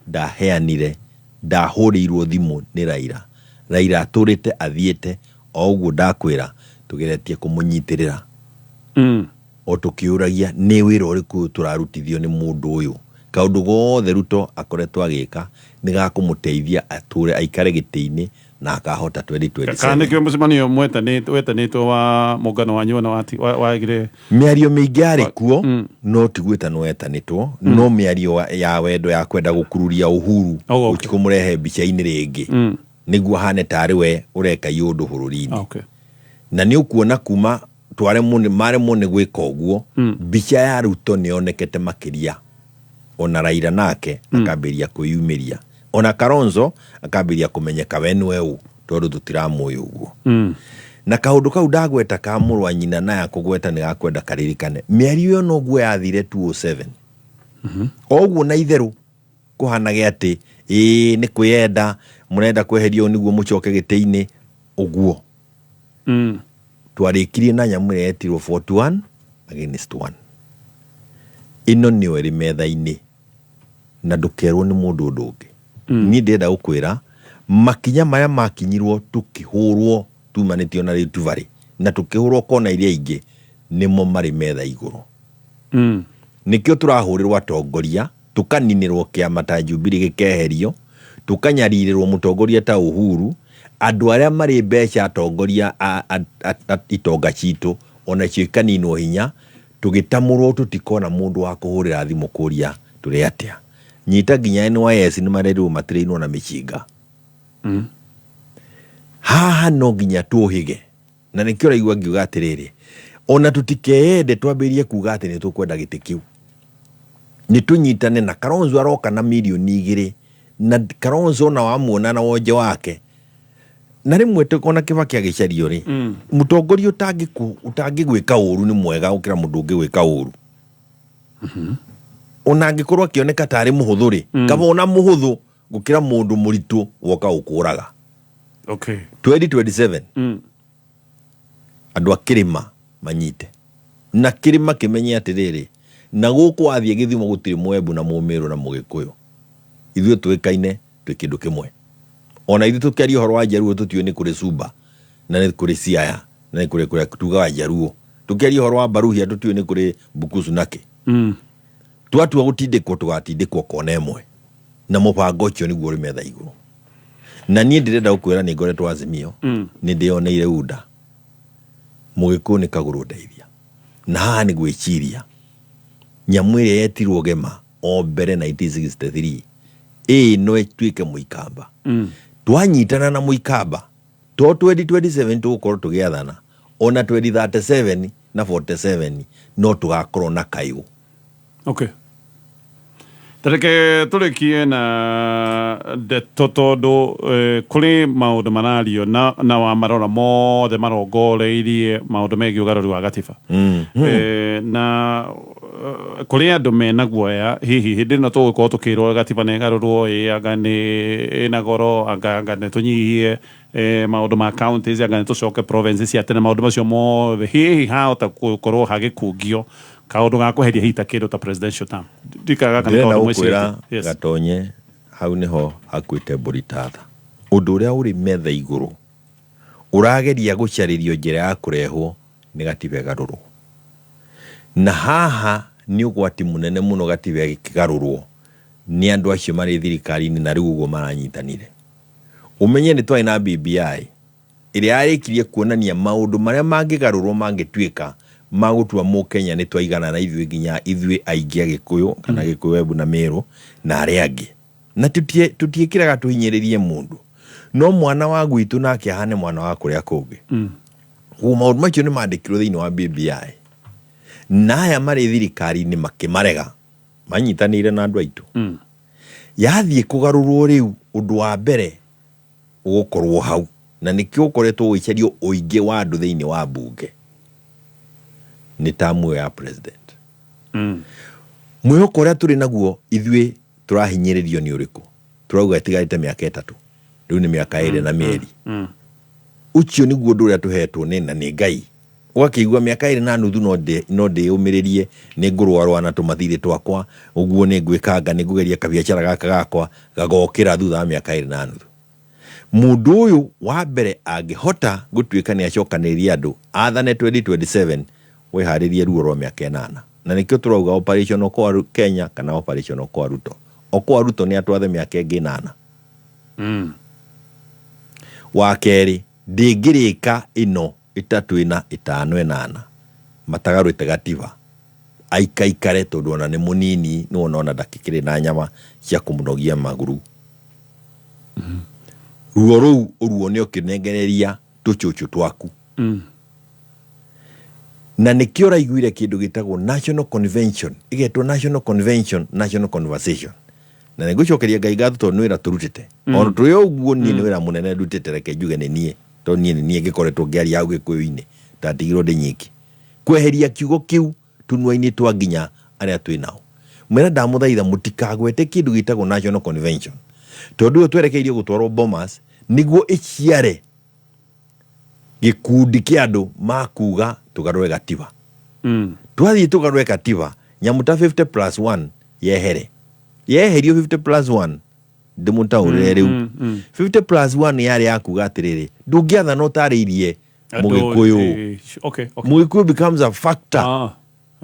ndaheanire, ndahũrĩirwo thimũ nĩ Raila. Raila atũrĩte athiĩte o ũguo ndakwĩra tũgeretie kũmũnyitĩrĩra. O tũkĩũragia nĩ wĩra ũrĩkũ ũyũ tũrarutithio nĩ mũndũ ũyũ, Kaũndũ gothe Ruto akoretwo agĩka nĩ ga kũmũteithia atũre aikare gĩtĩ-inĩ na akahota 2027. Kana nĩkĩo mũcemanio wetanĩtwo wa mũngano wanyu ona wagire? Mĩario mĩingĩ yarĩ kuo, no ti gwĩtanwo wetanĩtwo, no mĩario ya wendo ya kwenda gũkururia Uhuru kũmũrehe mbica-inĩ rĩngĩ, nĩguo ahane tarĩ we ũreka iũndũ bũrũri-inĩ. Na nĩ ũkuona kuma twaremwo nĩ maremwo nĩ gwĩka ũguo, mbica ya Ruto nĩ yonekete makĩria, ona Raila nake akambĩrĩria kwĩyumĩria, ona Kalonzo akambĩrĩria kũmenyeka we nĩwe ũ, tondũ tũtiramũĩ ũguo. Na kaũndũ kau ndagweta ka mũrũ wa nyina na ya kũgweta nĩ gakwenda karirikane mĩario ĩyo noguo yathire 207 o ũguo, na itherũ kũhanage atĩ ĩĩ nĩ kwĩyenda mũrenda kweheria ũũ nĩguo mũcoke gĩtĩ-inĩ ũguo. Twarĩkirie na nyamũ ĩrĩa yetirwo 41 against 1. Ĩno nĩyo ĩrĩ metha-inĩ na ndũkerwo nĩ mũndũ ũndũ ũngĩ. Niĩ ndĩrenda gũkwĩra makinya marĩa makinyirwo tũkĩhũrwo tumanĩtio na Rift Valley na tũkĩhũrwo kona iria ingĩ nĩmo marĩ metha igũrũ. Nĩkĩo tũrahũrĩrwo atongoria, tũkaninĩrwo kĩama ta Jubilee gĩkeherio, tũkanyarirĩrwo mũtongoria ta Uhuru, andũ arĩa marĩ mbeca, atongoria a itonga citũ onacio ikaninwo hinya, tũgĩtamũrwo tũtikona mũndũ wa kũhũrĩra thimũ kũria tũrĩ atĩa. Nyita nginya NYS nĩ marerirwo matirĩinwo na mĩcinga. Haha no nginya tũhĩge, na nĩkĩo ũraigua ngiuga atĩrĩrĩ, ona tũtikeyende twambĩrĩrie kuga atĩ nĩ tũkwenda gĩtĩ kĩu, nĩ tũnyitane na Kalonzo aroka na mirioni 2, na Kalonzo ona wamuona na wonje wake na rĩmwe ona Kibaki agĩcario rĩ, mũtongoria ũtangĩgwĩka ũru nĩ mwega gũkĩra mũndũ ũngĩgwĩka ũru, ona angĩkorwo akĩoneka tarĩ mũhũthũ rĩ, kaba ona mũhũthũ gũkĩra mũndũ mũritũ woka gũkũraga. 2027, andũ a kĩrĩma manyite na kĩrĩma kĩmenye atĩrĩrĩ, na gũkũ wathiĩ gĩthimo gũtirĩ mwembu na mũmĩrũ na mũgĩkũyũ, ithuĩ tũĩkaine twĩ kĩndũ kĩmwe. Ona ithuĩ tũkĩaria ũhoro wa Njaruo tũtiũĩ nĩ kũrĩ Suba na nĩ kũrĩ Siaya na nĩ kũrĩ kũrĩa tugaga Njaruo. Tũkĩaria ũhoro wa Baruhia tũtiũĩ nĩ kũrĩ Bukusu nakĩ. Twatua gũtindĩkwo tũgatindĩkwo kona ĩmwe, na mũbango ũcio nĩguo ũrĩ metha igũrũ. Na niĩ ndĩrenda gũkwĩra nĩ ngoretwo Azimio, nĩ ndĩyoneire UDA mũgĩkũyũ nĩ kagũrũ ndeithia, na haha nĩ gwĩciria nyamũ ĩrĩa yetirwo Gema o mbere 1963 ĩno ĩtuĩke mũikamba. Twanyitana na mũikamba to 2027 tũgũkorwo tũgĩathana, ona 2037 na 47 no tũgakorwo na kayũ. Okay, tareke tũrĩkie na ndeto tondũ kũrĩ maũndũ marario na wamarora mothe marongoreirie maũndũ megiĩ ũgarũri wa gatiba. Na kũrĩ andũ mena guoya hihi hĩndĩ ĩno tũgũkorwo tũkĩrwo gatiba nĩ ĩgarũrwo, ĩ anga nĩ ĩna goro, anga nĩ tũnyihie maũndũ ma counties, anga nĩ tũcoke provinces cia tene, maũndũ macio mothe hihi hahota gũkorwo hagĩkungio kaũndũ ga kweheria hihi ta kĩndũ ta presidential term. Ndikaga gaka nĩ Ndĩrenda kaũndũ gũkwĩra mwĩcirĩtie. Yes. Gatonye hau nĩho hakuĩte mbũri tatha. Ũndũ ũrĩa ũrĩ metha igũrũ ũrageria gũcarĩrio njĩra ya kũrehwo nĩ gatiba ĩgarũrwo, na haha nĩ ũgwati mũnene mũno. Gatiba ĩkĩgarũrwo nĩ andũ acio marĩ thirikari-inĩ na rĩu ũguo maranyitanire, ũmenye nĩ twarĩ na BBI ĩrĩa yarĩkirie kuonania maũndũ marĩa mangĩgarũrwo mangĩtuĩka ma gũtua mũkenya nĩ twaigana na ithuĩ nginya ithuĩ aingĩ Agĩkũyũ kana Gĩkũyũ, Embu na Mĩrũ na arĩa angĩ, na tũtiĩkĩraga tũhinyĩrĩrie mũndũ, no mwana wa gwitũ nake ahane mwana wa kũrĩa kũngĩ. Koguo maũndũ macio nĩ mandĩkirwo thĩinĩ wa BBI, na aya marĩ thirikari-inĩ makĩmarega manyitanĩire na andũ aitũ. Yathiĩ kũgarũrwo rĩu, ũndũ wa mbere ũgũkorwo hau, na nĩkĩo ũkoretwo ũgĩcario ũingĩ wa andũ thĩinĩ wa mbunge, nĩ tamu ĩyo ya president. Mwĩhoko ũrĩa tũrĩ naguo ithuĩ tũrahinyĩrĩrio nĩ ũrĩkũ? Tũrauga ĩtigarĩte mĩaka 3, rĩu nĩ mĩaka 2 na mĩeri. Ũcio nĩguo ũndũ ũrĩa tũhetwo nĩ na nĩ Ngai, ũgakĩigua mĩaka 2 na nuthu no ndĩyũmĩrĩrie, nĩ ngũrũarũa na tũmathirĩ twakwa ũguo, nĩ ngwĩkanga, nĩ ngũgeria kabiacara gaka gakwa gagokĩra thutha wa mĩaka 2 na nuthu. Mũndũ ũyũ wa mbere angĩhota gũtuĩka nĩ acokanĩrĩria andũ athane 2027, wĩharĩrie ruo rwa mĩaka 8 Na nĩkĩo tũrauga operation Okoa Kenya kana operation Okoa Ruto. Okoa Ruto nĩ atwathe mĩaka ĩngĩ 8. Wa kerĩ, ndĩngĩrĩka ĩno 3, 4, 5, 8 matagarũrĩte gatiba, aikaikare tondũ ona nĩ mũnini, nĩ wona ona ndakĩkĩrĩ na nyama cia kũmũnogia maguru. Ruo rũu ũruone ũkĩnengereria tũcũcũ twaku. Na nĩkĩo ũraiguire kĩndũ gĩtagwo National Convention, ĩgetwo National Convention, National Conversation. Na nĩngũcokeria Ngai ngatho tondũ nĩ wĩra tũrutĩte. Ona tũrĩ o ũguo, niĩ nĩ wĩra mũnene ndutĩte, reke njuge nĩ niĩ, tondũ niĩ nĩ niĩ ngĩkoretwo ngĩaria hau Gĩkũyũ-inĩ, ndatigirwo ndĩ nyiki kweheria kiugo kĩu tũnua-inĩ twa nginya arĩa twĩ nao. Mwĩra ndamũthaitha mũtikagwete kĩndũ gĩtagwo National Convention, tondũ ũyũ twerekeirio gũtwarwo Bomas nĩguo ĩciare gĩkundi kĩa andũ makuga tũgarũre gatiba. Twathiĩ tũgarũre katiba, nyamũ ta 50 plus 1 yehere. Yeherio 50 plus 1, ndĩmũtaũrĩre rĩu, 50 plus 1 yarĩ ya kuga atĩrĩrĩ, ndũngĩathana ũtarĩirie Mũgĩkũyũ. Mũgĩkũyũ becomes a factor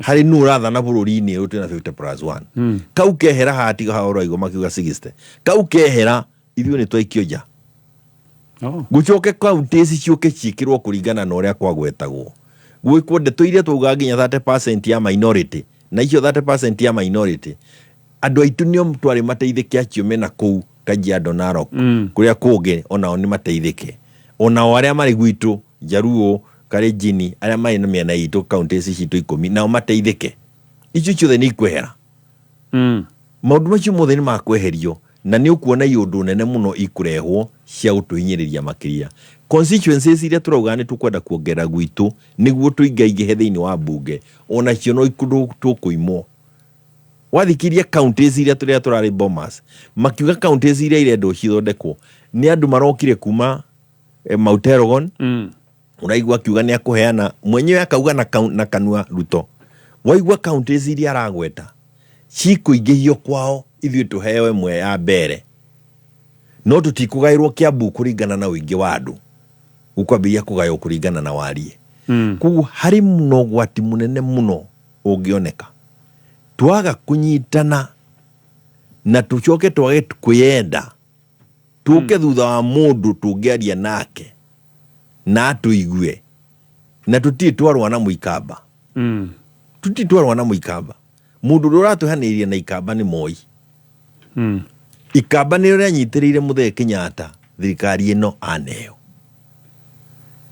harĩ nũ ũrathana bũrũri-inĩ ũyũ twĩna 50 plus 1. Kau kehera haha, tiga haha ũraigua makiuga 60, kau kehera ithuĩ nĩ twaikio nja. Gũcoke counties ciũke ciĩkĩrwo kũringana na ũrĩa kwagwetagwo, gwĩkwo ndeto iria twaugaga nginya 30% ya minority, na icio 30% ya minority andũ aitũ nĩo twarĩ mateithĩke, acio mena kũu Kajiado, Narok, kũrĩa kũngĩ onao nĩ mateithĩke, onao arĩa marĩ gwitũ Jaruo, Kalenjin, arĩa marĩ na mĩena itũ counties citũ 10, nao mateithĩke. Icio ciothe nĩ ikwehera. Maũndũ macio mothe nĩ makweherio, na nĩ ũkuona iũndũ nene mũno ikũrehwo cia gũtũhinyĩrĩria makĩria. Constituencies iria tũrauga nĩ tũkwenda kuongerera gwitũ nĩguo tũingaingĩhe thĩinĩ wa mbunge, onacio no tũkũimwo. Wathikiria counties iria tũrĩa tũrarĩ Bomas makiuga counties iria irendwo cithondekwo nĩ andũ marokire kuma Mount Elgon. Ũraigua akiuga nĩ akũheana mwenyewe, akauga na kanua Ruto. Waigua counties iria aragweta cikũingĩhio kwao, ithuĩ tũheo ĩmwe ya mbere, no tũtikũgaĩrwo Kiambu kũringana na ũingĩ wa andũ, gũkwambĩrĩria kũgaywo kũringana na wariĩ. Koguo harĩ na ũgwati mũnene mũno ũngĩoneka twaga kũnyitana na tũcoke twage kwĩyenda, tũke thutha wa mũndũ tũngĩaria nake na atũigue, na tũtirĩ twarũa na mũikamba. Tũtirĩ twarũa na mũikamba. Mũndũ ũrĩa ũratũhanĩrĩria na ikamba nĩ Moi. Ikamba nĩ rĩanyitĩrĩire Mũthee Kenyatta thirikari ĩno aneo.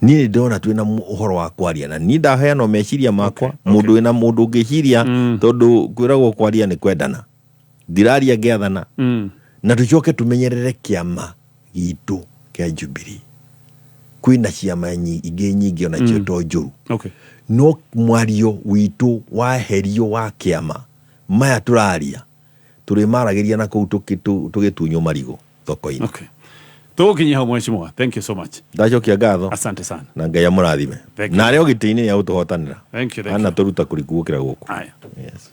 Niĩ nĩ ndĩrona twĩna ũhoro wa kwaria, na niĩ ndaheana meciria makwa, mũndũ wĩna mũndũ ũngĩciria, tondũ kwĩragwo kwaria nĩ kwendana. Ndiraria ngĩathana. Na tũcoke tũmenyerere kĩama gitũ kĩa Jubilee. Kwĩna ciama ingĩ nyingĩ onacio to njũru, no mwario witũ waherio wa kĩama, maya tũraria tũrĩmaragĩria na kũu tũgĩtunywo marigũ thoko-inĩ. Okay. Tũgũkinyia hau, mheshimiwa. Thank you so much. Ndacokia ngatho. Asante sana. Na Ngai amũrathime. Thank you. Na arĩa o gĩtĩ-inĩ nĩ agũtũhotanĩra. Thank you, thank ana you. tũruta kũriku gũkĩra gũkũ. Aya. Yes.